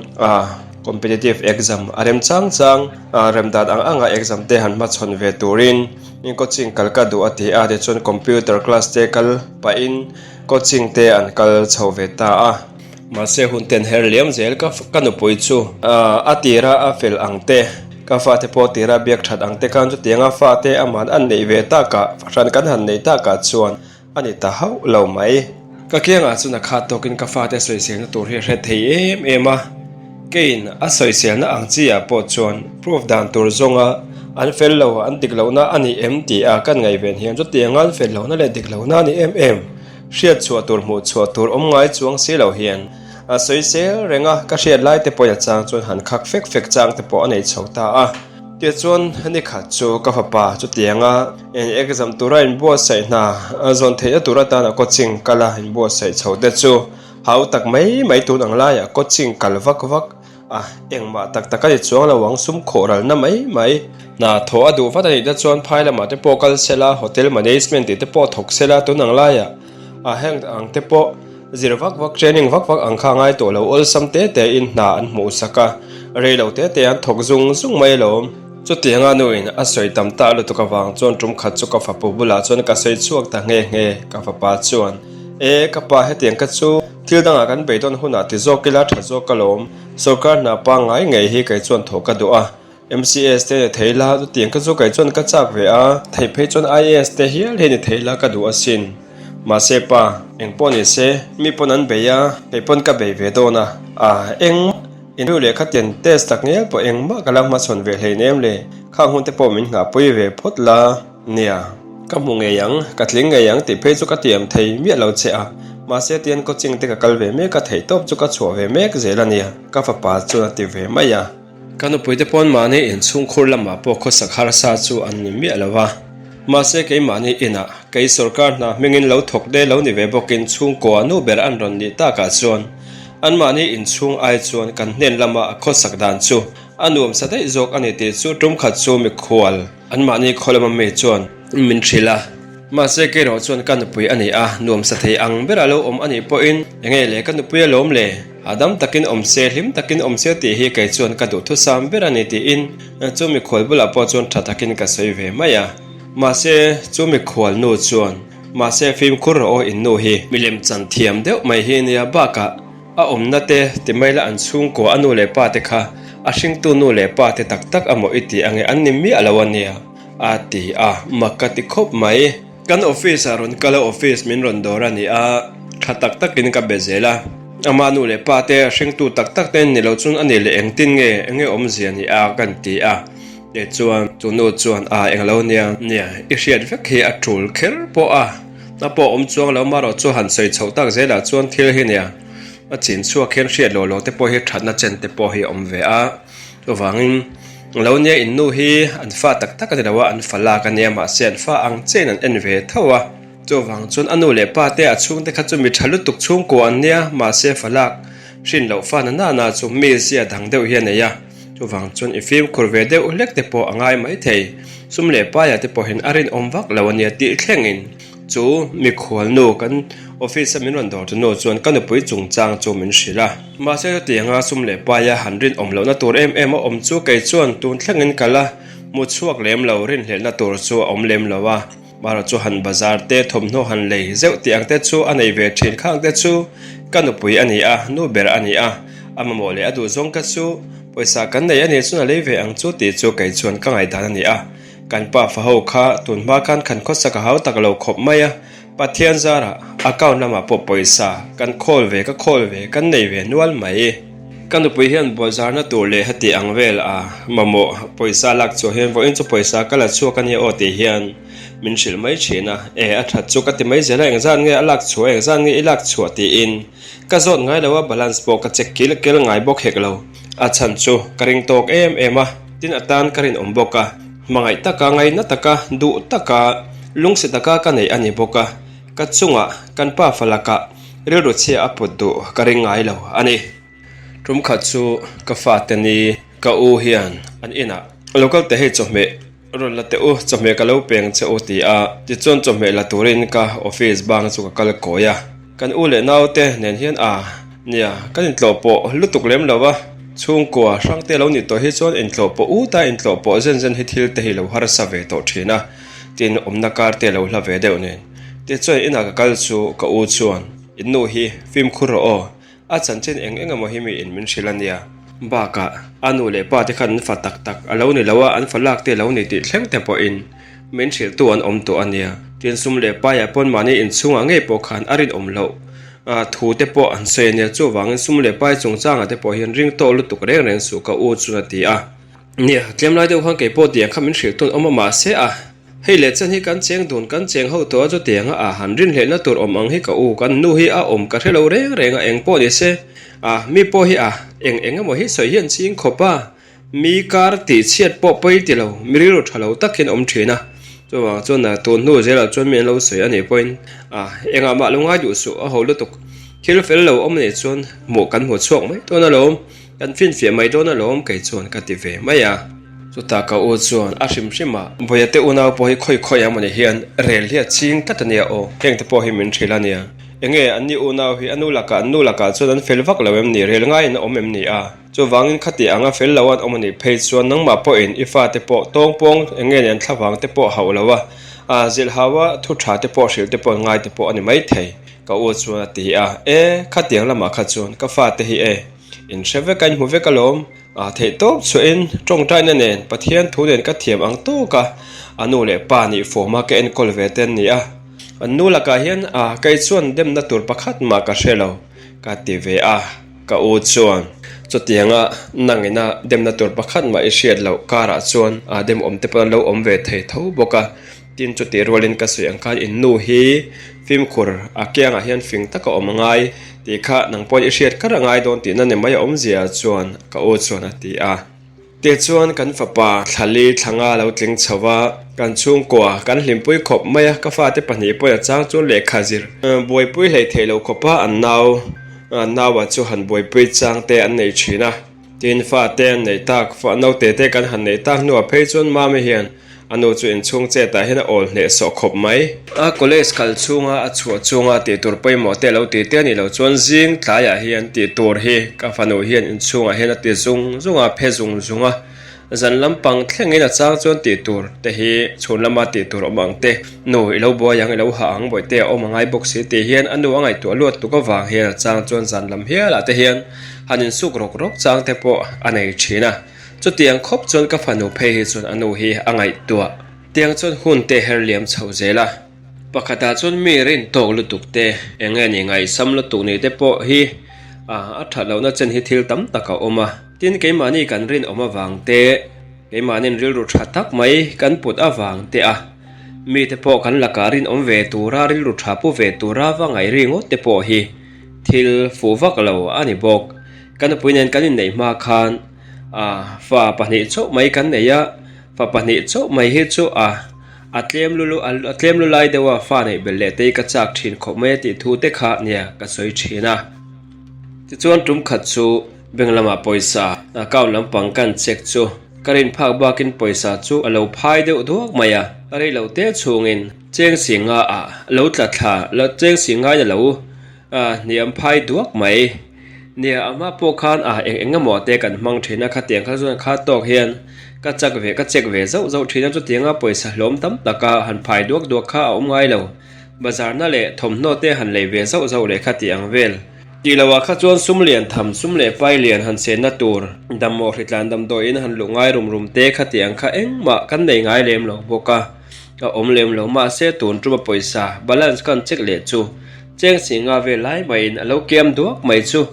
competitive exam a rem chang chang a, rem dan ang anga exam te han hmachhawn ve turin coaching kal ka duh a ti a, tichuan computer class te kal pahin coaching te an kal chho ve ta a. Mahse hun ten her liam zel ka ka nupui chu a tira a fel ang te, ka fate pawh tira biak that ang te khan chutianga fate aman an neih ve takah fahran kan han neih takah chuan A ni ta hauh lo mai. Ka kiangah chuan a khat tawkin ka fate sawiselna tur hi a hre thei em em a. Keiin a sawiselna ang chi ah pawh chuan proof dan tur zawnga an fel lo, an dik lohna a ni em tih a kan ngaihven hian chutianga an fel lohna leh dik lohna a ni em em hriat chhuah tur hmuh chhuah tur awm ngai chuang si lo hian a sawisel reng a, ka hriat lai te pawhin a chang chuan han khak fek fek chang te pawh a nei chho ta a. Tichuan nikhat chu ka fapa chutianga exam tura inbuatsaih hna zawn theihna tur atana coaching kala inbuatsaih chho te chu. Hau tak mai mai tun ang laiah coaching kal vak vak a, engmah tak tak a ni chuang lo ang, sum khawh ralna mai mai. Hna thawh a duh vat a nih te chuan phai lamah te pawh kal sela, hotel management tih te pawh thawk sela tun ang laiah a heng ang te pawh zir vak vak, training vak vak ang kha a ngai tawh lo, awlsam te te in hna an hmuh sak a, rei lo te te an thawk zung zung mai alawm. Chutianga nuin a sawi tam ta lutuk avang chuan tum khat chu ka fapa bulah chuan ka sawi chhuak ta nghe nghe, ka fapa chuan. E, ka pa hetiang ka chu thil dangah kan beidawn hunah ti zawk ila tha zawk alawm. Sorkar hna pangngai ngei hi kei chuan thawh ka duh a, MCS te ni thei la, chutiang ka chu kei chuan ka chak ve a, theih phei chuan IAS te hial hi ni thei la ka duh asin. Mahse pa, eng pawh ni se, mi pawn an bei a, kei pawn ka bei ve dawn a, a eng in ru leh khatian test tak ngial pawh engmah ka la hmachhawn ve hleinem le, khang hun te pawh min nghahpui ve phawt la. Nia, ka hmu ngei ang, ka tling ngei ang tih phei chu ka tiam thei miah lo che a, mahse tian coaching te ka kal ve mek a, theihtawp chu ka chhuah ve mek zel a nia, ka fapa chuan a ti ve mai a. Ka nupui te pawn mahni inchhungkhur lamah pawh khawsak harsa chu an ni miah lo a, mahse keimahni inah kei sorkar hna hmingin lo thawk de lo ni ve bawkin chhungkua nu ber an rawn nih takah chuan anmahni inchhung ai chuan kan hnen lama a khawsak dan chu a nuamsa daih zawk a ni tih chu tum khat chu mikhual Anmahni khaw lama mi chuan min hrilh a, mahse kei erawh chuan ka nupui a ni a, nuamsa thei ang bera lo awm a nih pawhin enge le ka nupui a lawm le, hahdam takin awm se, hlim takin awm se tih hi kei chuan ka duhthusam ber a ni tiin chu mikhual bulah pawh chuan tha takin ka sawi ve mai a. Mahse chu mikhual nu chuan mahse fimkhur rawh aw in nu hi milem chan thiam deuh mai hi nia bakah A awmna te ti mai la an chhungkua a nu leh pa te kha a hringtu nu leh pa te tak tak amaw i ti ange an ni miah lo ania a ti a, mak ka ti khawp mai. Kan office ah rawn kal a office min rawn dawr a ni a, tha tak takin ka be zel a, ama nu leh pa te a hringtu tak tak te an ni lo chuan a ni leh engtin nge enge awmzia ni a kan ti a, tichuan chu nu chuan a englo nia nia i hriat vek hi a tul kher pawh a. A pawh awm chuang lo marawh chu han sawi chhoh tak zelah chuan thil hi nia a chin chhuak hian hriat loh loh te pawh hi thatna chen te pawh hi a awm ve a, chuvangin lo nia in nu hi an fa tak tak a ni lo a, an fa lak a nia mahse an fa ang chiahin an en ve tho a, chuvang chuan a nu leh pa te a chhungte kha chu mi tha lutuk chhungkua an nia mahse fa lak hrin loh fa na nana chu mi zia dang deuh hi a nei a, chuvang chuan i fimkhur ve deuh hlek te pawh a ngai maithei. Sum leh paia te pawhin a rinawm vak lo a nia tih thlengin chu mikhual nu kan office a min rawn dawr tu nu chuan ka nupui chungchang chu min hrilh a. Mahse chutianga sum leh paia han rinawm lohna tur em em a awm chu kei chuan tun thlengin ka la hmu chhuak lem lo, rinhlelhna tur chu a awm lem lo a. Marawh chu han bazar te thawmhnaw han lei zeuh tih ang te chu a nei ve thin khang te chu ka nupui a ni a, nu ber a ni a, a mamawh leh a duhzawng ka chu Pawisa kan nei a nih chuan a lei ve ang chu tih chu kei chuan ka ngaihdan a ni a. Kan pa fa ho kha tun hma khan khan khawsak a hau tak lo khawp mai a, Pathian zarah account lamah pawh pawisa kan khawl ve ka khawl ve kan nei ve nual mai. Ka nupui hian bawlzarna tur leh heti ang vel a mamawh pawisa lak chhuah hian vawiin chu pawisa ka la chhuak a nia aw tih hian min hrilh mai thin a, e a that chu ka ti mai zel a engzat nge a lak chhuah engzat nge i lak chhuah tiin Ka zawt ngai lo a, balance pawh ka check kil kel ngai bawk hek lo. A chhan chu ka ring tawk em em a, tin atan ka rinawm bawk a, hmangaih taka, ngaihna taka, duh taka, lungsi taka ka neih a ni bawk a, ka chungah kan pa fa lakah rilru chhia a put duh ka ring ngai lo a ni. Tum khat chu ka fate ni ka u hian an inah local te hei chawhmeh Rawn la teh u, chawhmeh ka lo peng che u ti a, tichuan chawhmeh la turin ka office bang chu ka kal kawi a. Kan u leh naute nen hian a, nia, kan intlawh pawh lutuk lem lo a, chhungkua hrangte lo nih tawh hi chuan intlawh pawh ut a, intlawh pawh zen zen hi thil te hi lo harsa ve tawh thin a, tin awmna kar te lo hla ve deuh nen. Tichuan inah ka kal chu ka u chuan, In nu hi fimkhur rawh aw, A chanchin eng eng emaw hi miin min hrilh a nia. Bakah, a nu leh pa te khan an fa tak tak a lo ni lo a, an fa lak te a lo ni tih thleng te pawhin min hrilhtu an awm tawh a nia. Tin, sum leh paiah pawn mahni inchhungah ngei pawh khan a rinawm loh thu te pawh an sawi a nia. Chuvangin sum leh pai chungchangah te pawh hian ring tawh lutuk reng reng suh ka u chuan a ti a. Nia, tlem lai deuh khan kei pawh tiang kha min hrilh tun awm a mahse a. Hei leh chen hi kan cheng dun kan cheng ho tawh a chutiang a ah han rinhlehna tur awm ang hi ka u kan nu hi a awm ka hrelo reng reng a eng pawh ni se a mi pawh hi a eng eng emaw hi sawi hian ching khawp a mi kar tih chhiat pawh pawi ti lo mi rilru tha lo tak hian awm thin a chuvang chuan tun hnu zelah chuan mi an lo sawi a nih pawhin a engah mah lo ngai duh suh a ho lutuk. Thil fel lo awm anih chuan hmuh kan hmu chhuak mai dawn alawm, kan finfiah mai dawn alawm kei chuan ka ti ve mai a. Chutah ka u chuan a hrim hrim a, Bawia te unau pawh hi khawi khawi ang mawni hian rel hi a ching tlat ania aw, heng te pawh hi min hrilh ania. Enge an ni unau hi a nu lakah an nu lakah chuan an fel vak lo em ni, rel ngaiin a awm em ni a? Chuvangin khati anga fel lo an awm anih phei chuan nangmah pawhin i fate pawh tawngpawng enge ni an thlavang te pawh hauh lo a, a zilh hau a, thu tha te pawh hrilh te pawh an ngai te pawh a ni maithei. Ka u chuan a ti a, E, khatiang lamah kha chuan ka fate hi e, in hre vek a, in hmu vek alawm. A theih tawp chhuahin tawngtaina nen Pathian thu nen ka thiam ang tawk a, a nu leh pa nih fawma ka enkawl ve te an ni a. An nu lakah hian a kei chuan demna tur pakhat mah ka hre lo, ka ti ve a. Ka u chuan chutianga nangina demna tur pakhat mah i hriat loh karah chuan a demawm te pawh an lo awm ve thei tho bawk a. Tin, chutih rualin ka sawi ang khan in nu hi fimkhur a kiangah hian fing taka awm a ngai tih kha nang pawhin i hriat kar a ngai dawn tihna ni mai a awmzia chuan ka u chuan a ti a. Tichuan kan fapa Thlali thlanga lo tling chho va, kan chhungkua kan hlimpui khawp mai a, ka fate pahnih pawhin a chang chu lehkha zir buaipui hlei theih lo khawpa an nau naua chu han buaipui chang te an nei thin a. Tin, fate an neih tak, naute te kan han neih tak hnuah phei chuan Mami hian A nu chu inchhung chetah hian a awl hneh sawh khawp mai. A college kal chhunga a chhuah chunga tih tur pawimawh te a lo ti te a nih loh chuan zing tlaiah hian tih tur hi ka fanu hian inchhungah hian a ti zung zung a, phe zung zung a. Zan lampang thlengin a chang chuan tih tur te hi chhun lama tih tur awm ang te, nu i lo buai ang i lo hah ang bawihte a awm a ngai bawk si tih hian a nu a ngaihtuah luat tuk avang hian a chang chuan zan lam hialah te hian han insuk rawk rawk chang te pawh a nei thin a. Chutiang khawp chuan ka fanu phei hi chuan a nu hi a ngaihtuah. Tiang chuan hun te her liam chho zel a. Pakhatah chuan mi rin tawk lutuk te, eng nge ni ngaihsam lutuk ni te pawh hi a that lohna chen hi thil tam tak a awm a. Tin, keimahni kan rinawm avang te, keimahnin rilru tha tak mai kan put avang te a, mite pawh kan lakah rinawm ve tura rilru tha pu ve tura va ngaih ri ngawt te pawh hi thil fuh vak lo a ni bawk. Ka nupui nen kan inneih hma khan a fa pahnih chauh mai kan nei a, fa pahnih chauh mai hi chu a a tlem lulu a tlem lu lai deuh a fa neih belh leh te hi ka chak thin khawp mai a tih thu te kha nia ka sawi thin a. Tichuan tum khat chu bank lamah pawisa account lampang kan check chu ka rin phak bakin pawisa chu a lo phai deuh duak mai a, rei lo te chhungin cheng si nga ah lo tla thla cheng si ngain a lo A hniam phai duak mai. Nia, a hma pawh khan a eng eng emaw te kan hmang thin a, khatiang kha chuan kha tawk hian ka chak ve ka check ve zauh zauh thin a, chutianga pawisa hlawm tam taka han phai duak duak kha a awm ngai lo. Bazar na leh thawmhnaw te han lei ve zauh zauh leh khati ang vel. Tih loh ah kha chuan sum lian tham, sum leh pai lian han chenna tur, dammaw hritlan damdawiin han luh ngai rum rum te khati ang kha engmah kan nei ngai lem lo bawk a, a awm lem lo. Mahse tun tuma pawisa balance kan check leh chu Cheng Singa ve lai maiin a lo kiam duak mai chu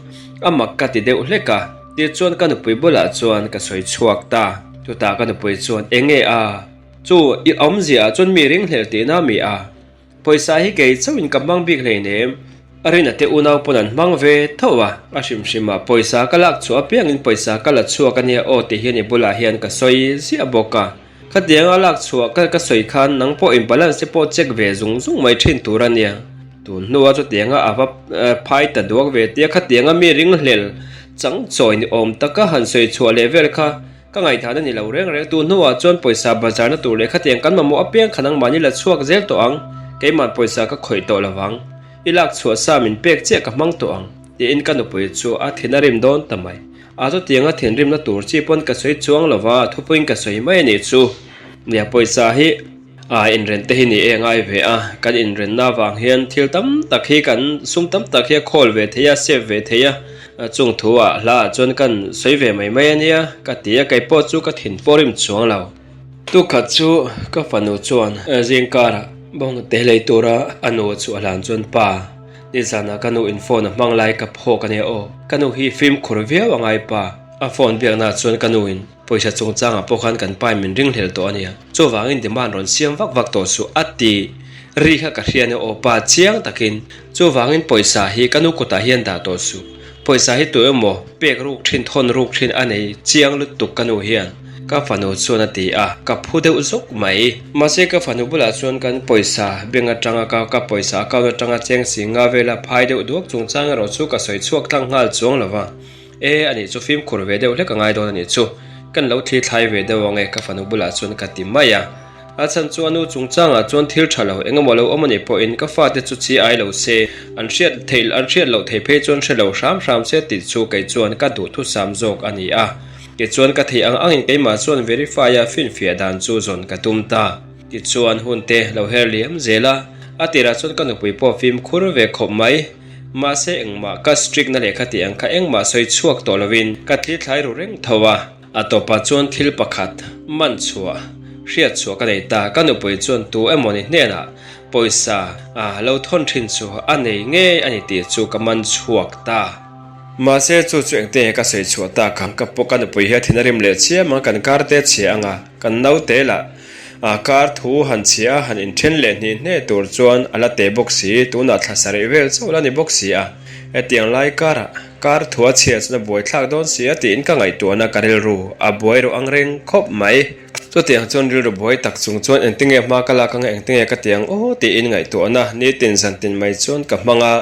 a mak ka ti deuh hlek a, tichuan ka nupui bulah chuan ka sawi chhuak ta. Chutah ka nupui chuan, Enge a? Chu i awmzia ah chuan mi ringhlel tihna mi a? Pawisa hi kei chauhin ka hmang bik hleinem, a rin a te unau pawn an hmang ve tho a, a hrim hrim ah pawisa ka lak chhuah apiangin pawisa ka la chhuak ania aw ti hian i bulah hian ka sawi ziah bawk a. Khatianga lak chhuah ka ka sawi khan nang pawh in balance te pawh check ve zung zung mai thin tur a nia. Tun hnua chutianga a va phai ta duak ve tia khatianga mi ringhlel chang chawi ni awm taka han sawi chhuah leh vel kha ka ngaihthahna ni lo reng reng. Tun hnuah chuan pawisa bazarna tur leh khatiang kan mamawh apiang kha nangmahni la chhuak zel tawh ang, keiman pawisa ka khawih tawh lo vang. I lak chhuah sa min pek chiah ka hmang tawh ang, tiin ka nupui chu a thin a rim dawn ta mai. A chutianga thinrimna tur chi pawn ka sawi chuang lo va, thupuiin ka sawi mai a nih chu. Nia pawisa hi a inren te hi ni e ngai ve a, kan inrenna avang hian thil tam tak hi kan sum tam tak hi a khawl ve thei a, save ve thei a, chung thu ah hla ah chuan kan sawi ve mai mai a nia ka ti a, kei pawh chu ka thin pawh rim chuang lo. Tukhat chu ka fanu chuan zingkarah bawnghnute lei tura a nu chu a hlan chuan pa. Nizanah ka nu in phone a hmang lai ka phawk a nia aw. Ka nu hi fimkhur viau a ngai pa. A phone biaknaah chuan ka nu in pawisa chungchangah pawh khan kan pa in min ringhlel tawh a nia. Chuvangin demand rawn siam vak vak tawh suh a ti ri kha ka hria nia aw pa chiang takin. Chuvangin pawisa hi ka nu kutah hian dah tawh suh. Pawisa hi tu emaw pek ruk thin thawn ruk thin a nei chiang lutuk ka nu hian. Ka fanu chuan a ti a, ka phu deuh zawk mai. Mahse ka fanu bulah chuan kan pawisa bank atanga ka ka pawisa account atanga cheng singa vela phai deuh duak chungchang erawh chu ka sawi chhuak tlang nghal chuang lo va. E, anih chu fimkhur ve deuh hlek a ngai dawn anih chu. Kan lo thli thlai ve deuh ang e ka fanu bulah chuan ka ti mai a. A chhan chu a nu chungchangah chuan thil tha lo eng emaw lo awm anih pawhin ka fate chu chi ai lo se, an hriat theih an hriat loh theih phei chuan hre lo hram hram se tih chu kei chuan ka duhthusam zawk a ni a. Tichuan ka theih ang angin keimah chuan verify a finfiah dan chu zawn ka tum ta. Tichuan hun te lo her liam zel a, a tirah chuan ka nupui pawh fimkhur ve khawp mai. Mahse engmah ka strict na lehkha tih ang kha engmah sawi chhuak tawh lovin ka thil thlai ru reng tho a. A tawpah chuan thil pakhat man chhuah hriat chhuah ka nei ta, ka nupui chuan tu emawni hnenah pawisa a lo thawn thin chu a nei ngei a ni tih chu ka man chhuak ta. Mahse chu chu engte nge ka sawi chhuah tak ang, ka pawh ka nupui hi a thin a rim leh chiam ang, kan kar te chhia ang a, kan naute lah a kar thu han chhia a han inthen leh hnih hne tur chuan a la te bawk si, tunah thla sarih vel chauh la ni bawk si a, hetiang lai karah kar thu a chhia chuan a buai thlak dawn si a tiin ka ngaihtuahna ka rilru a buai ru ang reng khawp mai. Chutiang chuan rilru buai tak chung chuan engtinge hma ka lak ang a, engtinge ka ti ang aw tiin ngaihtuahna nitin zantin mai chuan ka hmang a.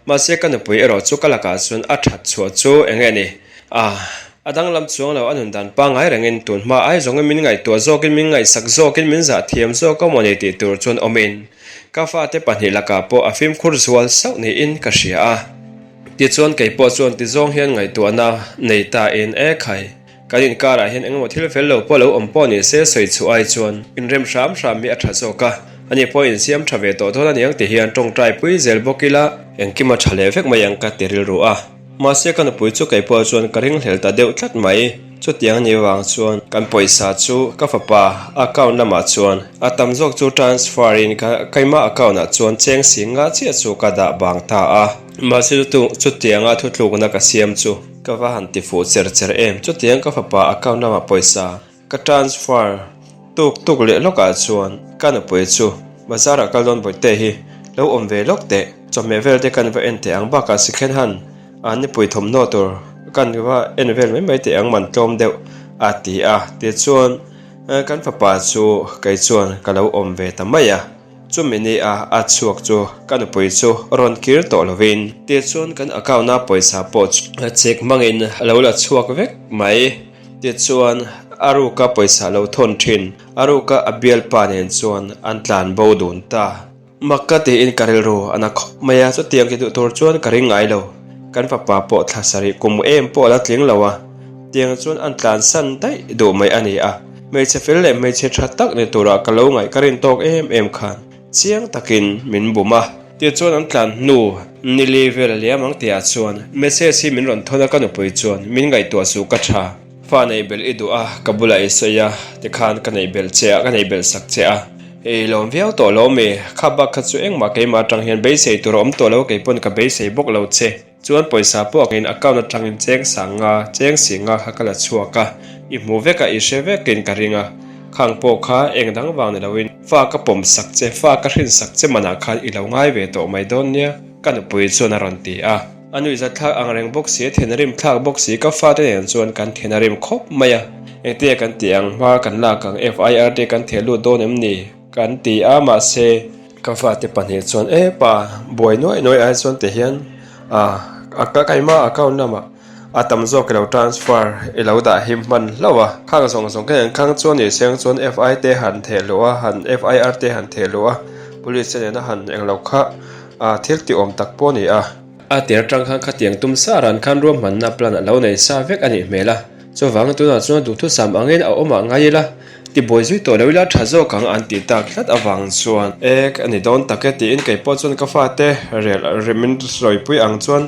Mahse ka nupui erawh chu ka lakah chuan a that chhuah chu eng nge ni? Ah, a danglam chuang lo, a nun dan pangngai rengin tun hma ai zawngin min ngaihtuah zawkin min ngaihsak zawkin min zah thiam zawk a mawni tih tur chuan awmin ka fate pahnih lakah pawh a fimkhur zual sauh niin ka hria a. Tichuan kei pawh chuan ti zawng hian ngaihtuahna nei ta in e khai. Kan inkarah hian engemaw thil fel lo pawh lo awm pawh ni se sawi chhuah ai chuan inrem hram hram hi a tha zawk a, ani pawh insiam tha ve tawh dawn aniang ti hian tawngtai pui zel bawk ila engkim a tha leh vek mai ang ka ti rilru a. Mahse ka nupui chu kei pawh chuan ka ringhlel ta deuh tlat mai. Chutiang ani vang chuan kan pawisa chu ka fapa account lamah chuan a tam zawk chu transfer in ka keimah account ah chuan cheng sing nga chiah chu ka dah bang ta a. Mahse chutianga thutlukna ka siam chu. Ka va han ti fuh cher cher em, chutiang ka fapa account lamah pawisa ka transfer tuk tuk leh lawkah chuan ka nupui chu bazar ah kal dawn bawihte hi lo awm ve lawk teh, chawhmeh vel te kan va en teh ang bakah sikhen han a nipui thawmhnaw tur kan va en vel mai mai teh ang man tlawm deuh a ti a, tichuan kan fapa chu kei chuan ka lo awm ve ta mai a. Chumi ni a a chhuak chu ka nupui chu rawn kir tawh lovin tichuan kan account a pawisa pawh chu check hmangin a lo la chhuak vek mai. Tichuan a ruka pawisa lo thawn thin a ruka a bialpa nen chuan an tlan bo dun ta. Mak ka tiin ka rilru a na khawp mai a, chutiang ti duh tur chuan ka ring ngai lo. Kan fapa pawh thla sarih kum em pawh a la tling lo a, tiang chuan an tlansan daih duh mai a ni a. Hmeichhe fel leh hmeichhe tha tak ni tura ka lo ngaih ka rin tawk em em khan chiang takin min bum a. Tichuan an tlan hnu nili vel a liam ang tihah chuan message hi min rawn thawn a ka nupui chuan min ngaihtuah suh ka tha. Fa neih belh i duh a, ka bulah i sawi a, tikhan ka neih belh che a, ka neih belh sak che a. I lawm viau tawh lo mi, kha bak kha chu engmah keimah atang hian beisei tur a awm tawh lo keipawn ka beisei bawk lo che. Chuan pawisa pawh angin account atangin cheng sang nga, cheng si nga kha ka la chhuak a, i hmu vek a, i hre vekin ka ring a. Khang pawh kha eng dang vang ni loin fa ka pawm sak che, fa ka hrin sak che manah khan i lo ngai ve tawh mai dawn nia, ka nupui chuan a rawn ti a. A nuihzat thlak ang reng bawk si, a then a rim thlak bawk si, ka fate nen chuan kan then a rim khawp mai a. Engtia kan tih ang, hma kan lak ang, FIR te kan theh lut dawn em ni? Kan ti a, mahse, ka fate pahnih chuan e pa, buai nuai nuai ai chuan ti hian a ka keimah account lamah a tam zawk i lo transfer i lo dah him hman hlauh a, khang zawng zawng kha engkhang chuan ni seng chuan FI te han theh luh a, han FIR te han theh luh a, police te nena han englo kha thil ti awm tak pawh a ni a. A tir atang khan khatiang tum sa ran khan ruahmanna plan a lo nei sa vek a nih hmel a, chuvangin tunah chuan duhthusam angin a awmah ngai ila, tibuai zui tawh lo ila tha zawk ang an tih tak tlat avang chuan ek a ni dawn tak e tiin kei pawh chuan ka fate rel min sawipui ang chuan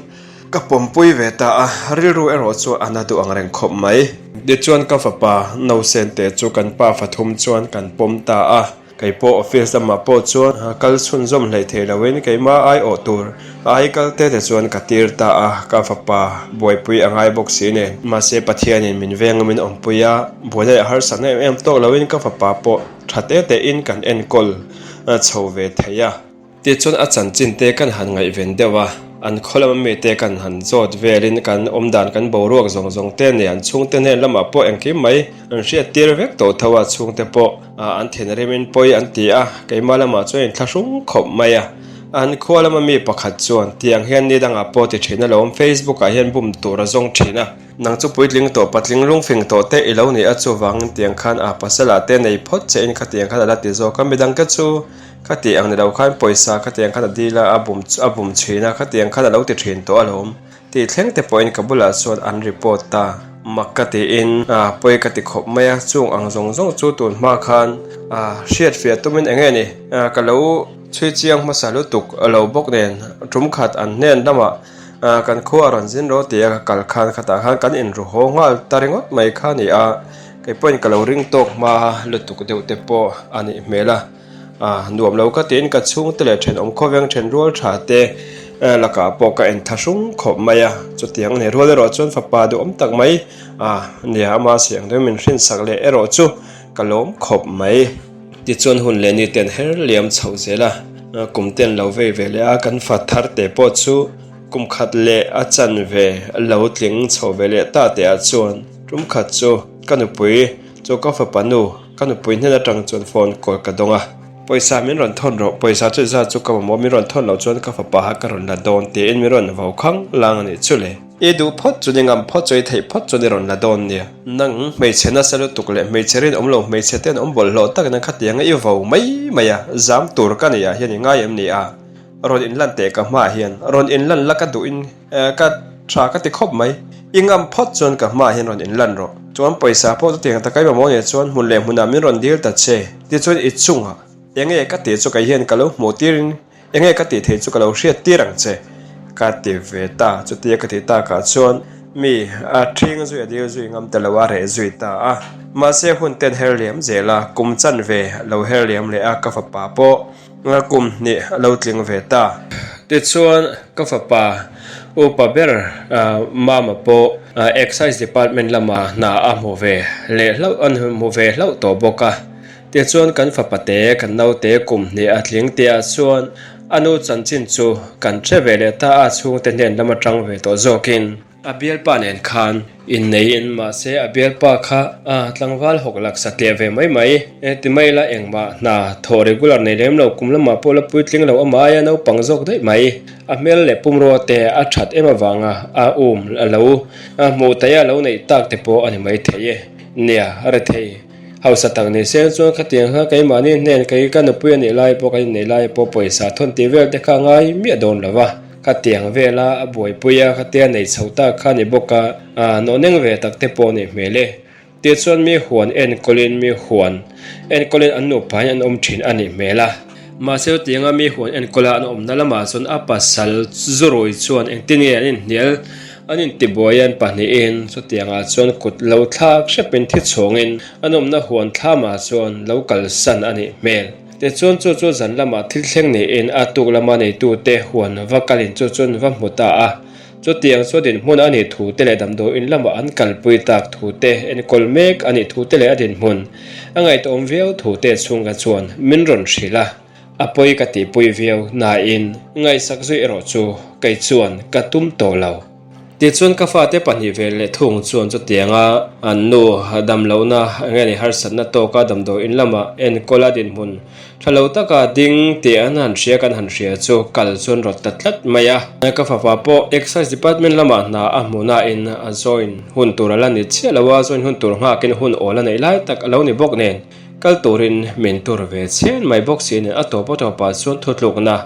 ka pawmpui ve ta a, rilru erawh chu a na duh ang reng khawp mai. Tichuan ka fapa Nausen te chu kan pa fathum chuan kan pawm ta a. Kei pawh office lamah pawh chuan kal chhunzawm hleih thei loin keimah ai awh tur a ai kal te te chuan ka tir ta a, ka fapa buaipui a ngai bawk si nen. Mahse Pathianin min veng a min awmpui a, buaina leh harsatna em em tawk loin ka fapa pawh tha te tein kan enkawl chho ve thei a. Tichuan a chanchin te kan han ngaihven deuh a. An khaw lama mite kan han zawt velin kan awmdan kan boruak zawng zawng te nen an chhungte hnen lamah pawh engkim mai an hriat tir vek tawh tho a, chhungte pawh an thinrimin pawi an ti a, keimah lamah chuan inthlahrung khawp mai a. An khua lama mi pakhat chuan tiang hian ni dangah pawh ti thin alawm, Facebook ah hian bum tur a zawng thin a, nang chu puitling tawh patling lungfing tawh te i lo ni a, chuvangin tiang khan a pasal ah te nei phawt che in khatiang khan a la ti zawk a, midang te chu Khati ang ni lo khan pawisa khatiang khan a dil a, a bum a bum thin a, khatiang khan a lo ti thin tawh alawm tih thleng te pawhin ka bulah chuan an report ta. Mak ka tiin a pawi ka ti khawp mai a, chung ang zawng zawng chu tun hma khan a hriat fiah tumin eng nge ni ka lo chhui chiang hmasa lutuk lo bawk nen tum khat an hnen lamah kan khua a rawn zin rawh tia ka kal khan khatah khan kan inru haw nghal ta ringawt mai kha a ni a, kei pawhin ka lo ring tawk hma lutuk deuh te pawh a nih hmel a. A nuam lo ka tiin ka chhungte leh thenawm khawveng then rual tha te lakah pawh ka en thahrung khawp mai a, chutiang nei rual erawh chuan fapa duhawm tak mai a nia ama siang deuhin min hrinsak leh erawh chu ka lawm khawp mai. Tichuan hun leh ni ten her liam chhoh zel a, kum ten lo vei ve leh a, kan fa thar te pawh chu kum khat leh a chanve lo tling chho ve leh ta teh ah chuan tum khat chu ka nupui chu ka fapa nu, Ka nupui hnen atang chuan phone call ka dawng a, pawisa min rawn thawn rawh, pawisa chu zat chu ka mamawh min rawn thawn loh chuan ka fapa kha ka rawn la dawn tiin min rawn vau khang lang a nih chu le. I duh phawt chu ni ngam phawt chu i theih phawt chuan i rawn la dawn nia. Nang hmeichhe nasa lutuk leh hmeichhe rinawm lo hmeichhe ten awm bawlhhlawh takin an khatiang a i vau mai mai a, zam tur ka nei ah hian i ngai em ni a? Rawn inlan teh ka hmaah hian rawn inlan la ka duhin ka tha ka ti khawp mai. I ngam phawt chuan ka hmaah hian rawn inlan rawh. Chuan pawisa pawh chutiang taka i mamawh nih chuan hmun leh hmunah min rawn dil ta che. Tichuan i chungah enge ka tih chu kei hian ka lo hmuh tirin enge ka tih theih chu ka lo hriat tir ang che ka ti ve ta. Chutia ka tih takah chuan mi a thing zui a dil zui ngam ta lo a reh zui ta a. Mahse hun ten her liam zel a, kum chanve lo her liam leh a ka fapa pawh Nga kum hnih a lo tling ve ta. Tichuan, ka fapa upa ber Mama pawh Excise Department lama hna a hmu ve leh hlauh a hmu ve hlauh tawh bawk a. Tichuan, kan fapa te, kan naute kum hnih a tling tihah chuan a nu chanchin chu kan hre ve leh ta a, chhungte hnen lam atang ve tawh zawkin. A bialpa nen khan inneiin mahse a bialpa kha tlangval hawk lak satliah ve mai mai e ti mai la engmah hna thawh regular nei lem lo kum lamah pawh la puitling lo amah aia naupang zawk daih mai. A hmel leh pumrua te a that em avanga a um a lo hmuh taih a lo neih tak te pawh a ni mai thei e. Nia, rethei. Hausa tak ni seng chuan khatiang kha keimahni hnen kei ka nupui a nih lai pawh kan inneih lai pawh pawisa thawn tih vel te kha a ngai miah dawn lo va. Khatiang vela a buaipui a, khatia nei chho tak kha ni bawk a, a nawhneng ve tak te pawh nih hmel e. Tichuan mi huan enkawlin mi huan enkawlin an nupain an awm thin a nih hmel a. Mahse chutianga mi huan enkawla an awmna lamah chuan a pasal zurui chuan engtin nge an inhnial an intibuai an pahnihin chutiangah chuan kut lo thlak hrepin thi chhawngin an awmna huan thlamah chuan lo kalsan a nih hmel. Tichuan chu chu zan lamah thil thleng niin a tuk lama neitute huan va kalin chu chuan va hmu ta a. Chutiang chu dinhmun a nih thu te leh damdawiin lamah an kalpui tak thu te, enkawl mek a nih thu te leh a dinhmun a ngaihtuahawm viau thu te chhungka chuan min rawn hrilh a. A pawi ka tihpui viau nain ngaihsak zui erawh chu kei chuan ka tum tawh lo. Tichuan ka fate pahnih ve leh thung chuan chutianga an nu damlohna enge ni harsatna tawka damdawiin lamah enkawl a dinhmun tha lo taka ding tih an han hria kan han hria chu kal chuan rawt ta tlat mai a. Ka fapa pawh Excise Department lamah hna a hmu nain a join hun tur a la ni chiah lo a, join hun tur nghakin hun awl a neih lai tak a lo ni bawk nen kal turin min tur ve chhen mai bawk si nen a tawp a tawpah chuan thutlukna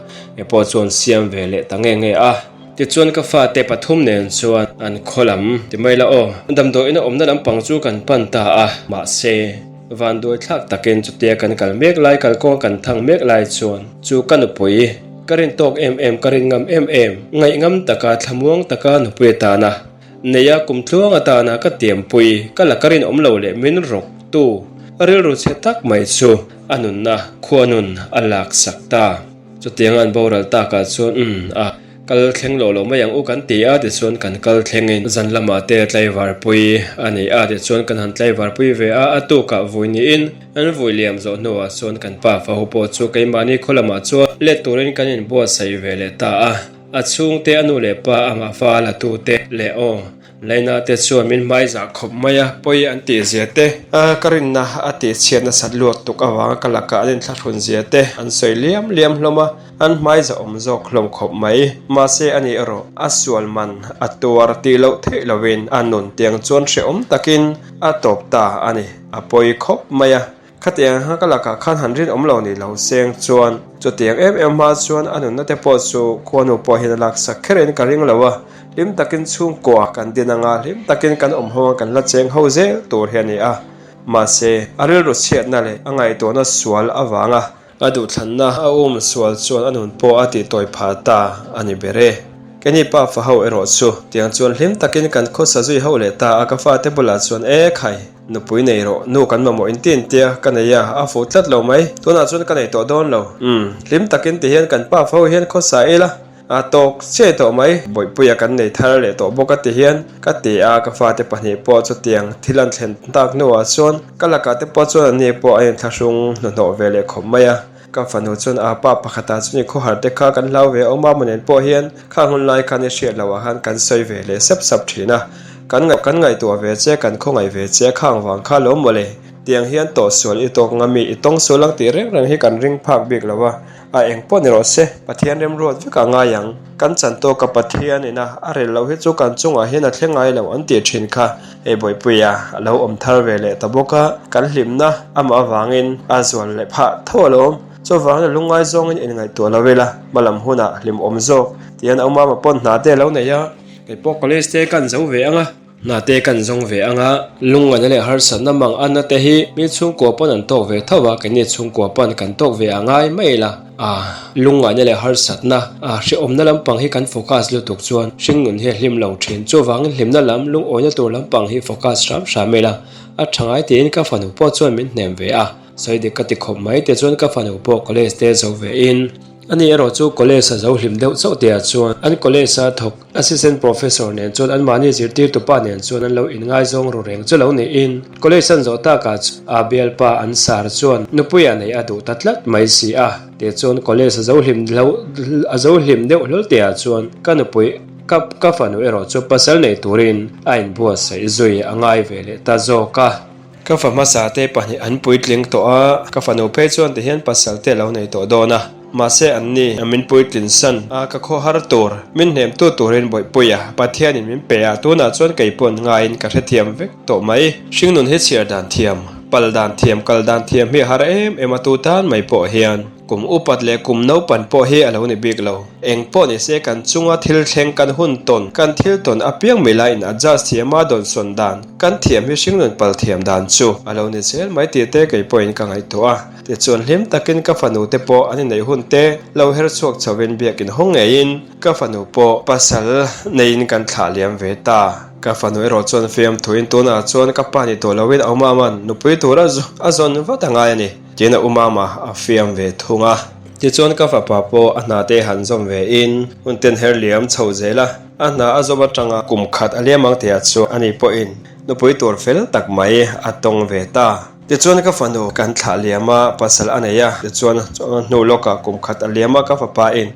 pawh chuan siam ve leh ta nge nge a. Tichuan ka fate pathum nen chuan an khaw lam ti mai la aw. Damdawiin a awmna lampang chu kan pan ta a, mahse vanduai thlak takin chutia kan kal mek lai kalkawnga kan thang mek lai chuan chu ka nupui ka rin tawk em em ka rin ngam em em ngaih ngam taka thlamuang taka nupui atana neia kum tluang atana ka tiampui ka la ka rinawm lo leh min rawk tu rilru chhe tak mai chu a nunna khua nun a laksak ta. Chutianga an boral takah chuan umm a kal thleng loh loh mai ang u kan ti a tichuan kan kal thlengin zan lamah te tlaivarpui a ni a tichuan kan han tlaivarpui ve a a tukah vui niin an vui liam zawh hnuah chuan kan pa fahu pawh chu keimahni khaw lamah chuan let turin kan inbuatsaih ve leh ta a. A chhungte a nu leh pa amah fa a la tute leh aw Laina te chuan min hmaizah khawp mai a, pawi an tih zia te, ka rinna a tih chhiat nasat luat tuk avanga ka lakah an inthlahrun zia te an sawi liam liam hlawm a, an hmaizah awm zawk hlawm khawp mai. Mahse ani erawh a sual man a tuar tih loh theih loin a nun tiang chuan hrehawm takin a tawp ta a ni, a pawi khawp mai a. Khatiang kha ka lakah khan han rinawm lo ni lo seng chuan chutiang em em hma chuan a nunna te pawh chu khuanu pawh hian a laksak kherin ka ring lo a, hlim takin chhungkua kan din anga hlim takin kan awm ho a kan la cheng ho zel tur hi a ni a. Mahse, a rilru chhiatna leh a ngaihtuahna sual avanga a duhthlanna a um sual chuan a nun pawh a tihtawi phah ta a ni ber e. Keini pa fa ho erawh chu tiang chuan hlim takin kan khawsa zui ho leh ta a, ka fate bulah chuan e khai! Nupui nei rawh, nu kan mamawh in ti intia ka nei a, a fuh tlat lo mai. Tunah chuan ka nei tawh dawn lo. Umm, hlim takin ti hian kan pa fo hian khawsa ila, a tawk chiai tawh mai. Bawihpuia kan nei thar leh tawh bawk a ti hian ka ti a, ka fate pahnih pawh chutiang thil an thlen tak hnuah chuan ka lakah te pawh chuan anni pawh an inthlahrung hnuhnawh ve leh khawp mai a. Ka fanu chuan a pa pakhatah chuan i khawhar te kha kan hlau ve a awm a, maw nen pawh hian khang hun lai khan i hriat loh ah khan kan sawi ve leh sap sap thin a, kan kan ngaihtuah ve che, kan khawngaih ve che a khang vang kha lo mawle, tiang hian tawh sual i tawk nga mi i tawng sual ang tih reng reng hi kan ring phak bik lo a, a eng pawh ni rawh se, Pathian remruat vek a ngai ang, kan chan tawk a Pathian ina a rel loh hi chu kan chungah hian a thleng ngai lo an tih thin kha. Hei Bawihpuia a lo awm thar ve leh ta bawk a, kan hlimna amah avangin a zual leh phah tho alawm. Chuvangin a lungngai zawngin inngaihtuah lo ila, hmalam hunah hlimawm zawk tihian a umama pawn hna te a lo nei a. Kei pawh college te kan zo ve ang a, hna te kan zawng ve ang a, lungngaihna leh harsatna mang anna te hi mi chhungkua pawn an tawk ve tho a, keini chhungkua pawn kan tawk ve a ngai mai ila. A lungngaihna leh harsatna, a hrehawmna lampang hi kan focus lutuk chuan hringnun hi a hlim lo thin. Chuvangin hlimna lam, lungawina tur lampang hi focus hram hram ila a tha ngai tiin ka fanu pawh chuan min hnem ve a. Sawi dik ka ti khawp mai te chuan ka fanu pawh college te zo ve in. Ani erawh chu college a zo hlim deuh chauh tihah chuan an college a thawk Assistant Professor nen chuan anmahni zirtirtupa nen chuan an lo inngaizawng ru reng chu lo niin College an zawh takah chuan a bialpa an sar chuan nupuia neih a duh ta tlat mai si a, tichuan College a zo hlim a zo hlim deuh hlawl tihah chuan ka nupui ka ka fanu erawh chu pasal nei turin a inbuatsaih zui a ngai ve leh ta zawk a. Ka fa hmasa te pahnih an puitling tawh a, ka fanu phei chuan tihian pasal te a lo nei tawh dawn a, mahse an ni min puitlin san a, ka khaw har tur, min hnem tu turin Bawihpuia Pathianin min pe a, tunah chuan kei pawn ngaiin ka hrethiam vek tawh mai. Hringnun hi chhiar dan thiam, pal dan thiam, kal dan thiam hi a har em em a, tu tan mai pawh hian kum upat leh kum naupan pawh hi a lo ni bik lo. Eng pawh ni se kan chunga thil thleng kan hun tawn, kan thil tawn apiang mila in adjust thiam a dawnsawn dan kan thiam hi hringnun pal thiam dan chu a lo ni zel mai tih te kei pawhin ka ngaihtuah a. Tichuan hlim takin ka fanu te pawh an inneih hun te lo her chhuak chhovin biakin hawng ngeiin ka fanu pawh pasal neiin kan thlah liam ve ta. Ka fanu erawh chuan fiamthuin tunah chuan ka pa ni tawh loin a awm a, nupui tur a zawn vat a ngai a ni. Tin a umama a fiam ve thung a. Tichuan ka fapa pawh a hna te han zawm ve in hun ten her liam chho zel a, a hna a zawm atanga kum khat a liam ang tihah chuan ani pawhin nupui tur fel tak mai a tawng ve ta. Tichuan ka fanu kan thlah liam a, pasal a nei a, tichuan hnu lawkah kum khat a liam a ka fapa in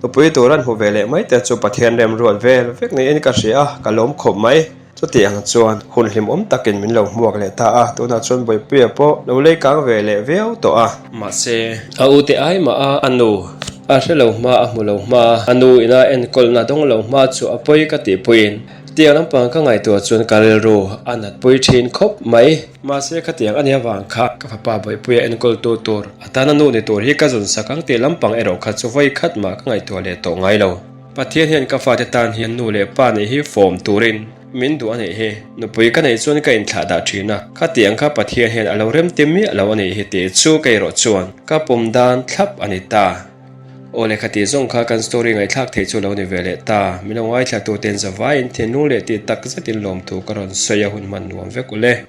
nupui tur an hmu ve leh mai te chu Pathian remruat vel vek niin ka hria a, ka lawm khawp mai. Chuti ang chuan hun hlimawm takin min lo hmuak leh ta a, tunah chuan Bawipuia pawh lo lei kang ve leh viau tawh a. Mahse, a ute ai mah a, a nu a hre lo hma, a hmu lo hma, a nu ina enkawlna dawng lo hma chu a pawi ka tihpuiin tiang lampang ka ngaihtuah chuan ka rilru a natpui thin khawp mai. Mahse, khatiang a nih avang kha ka fapa Bawipuia enkawltu tur atana nu ni tur hi ka zun sak ang tih lampang erawh kha chu vawi khat mah ka ngaihtuah leh tawh ngai lo. Pathian hian ka fate tan hian nu leh pa nih hi fawm turin min duh a nih hi. Nupui ka neih chuan ka inthlah dah thin a, khatiang kha Pathian hian a lo remti miah lo a nih hi tih chu kei erawh chuan ka pawm dan thlap a ni ta. Aw lehkha tih zawng kha kan story ngaihthlak theih chu lo ni ve leh ta. Min lo ngaithla tuten zavaiin thinlung leh tih tak zetin lawmthu ka rawn sawi a hun hman nuam vek ule.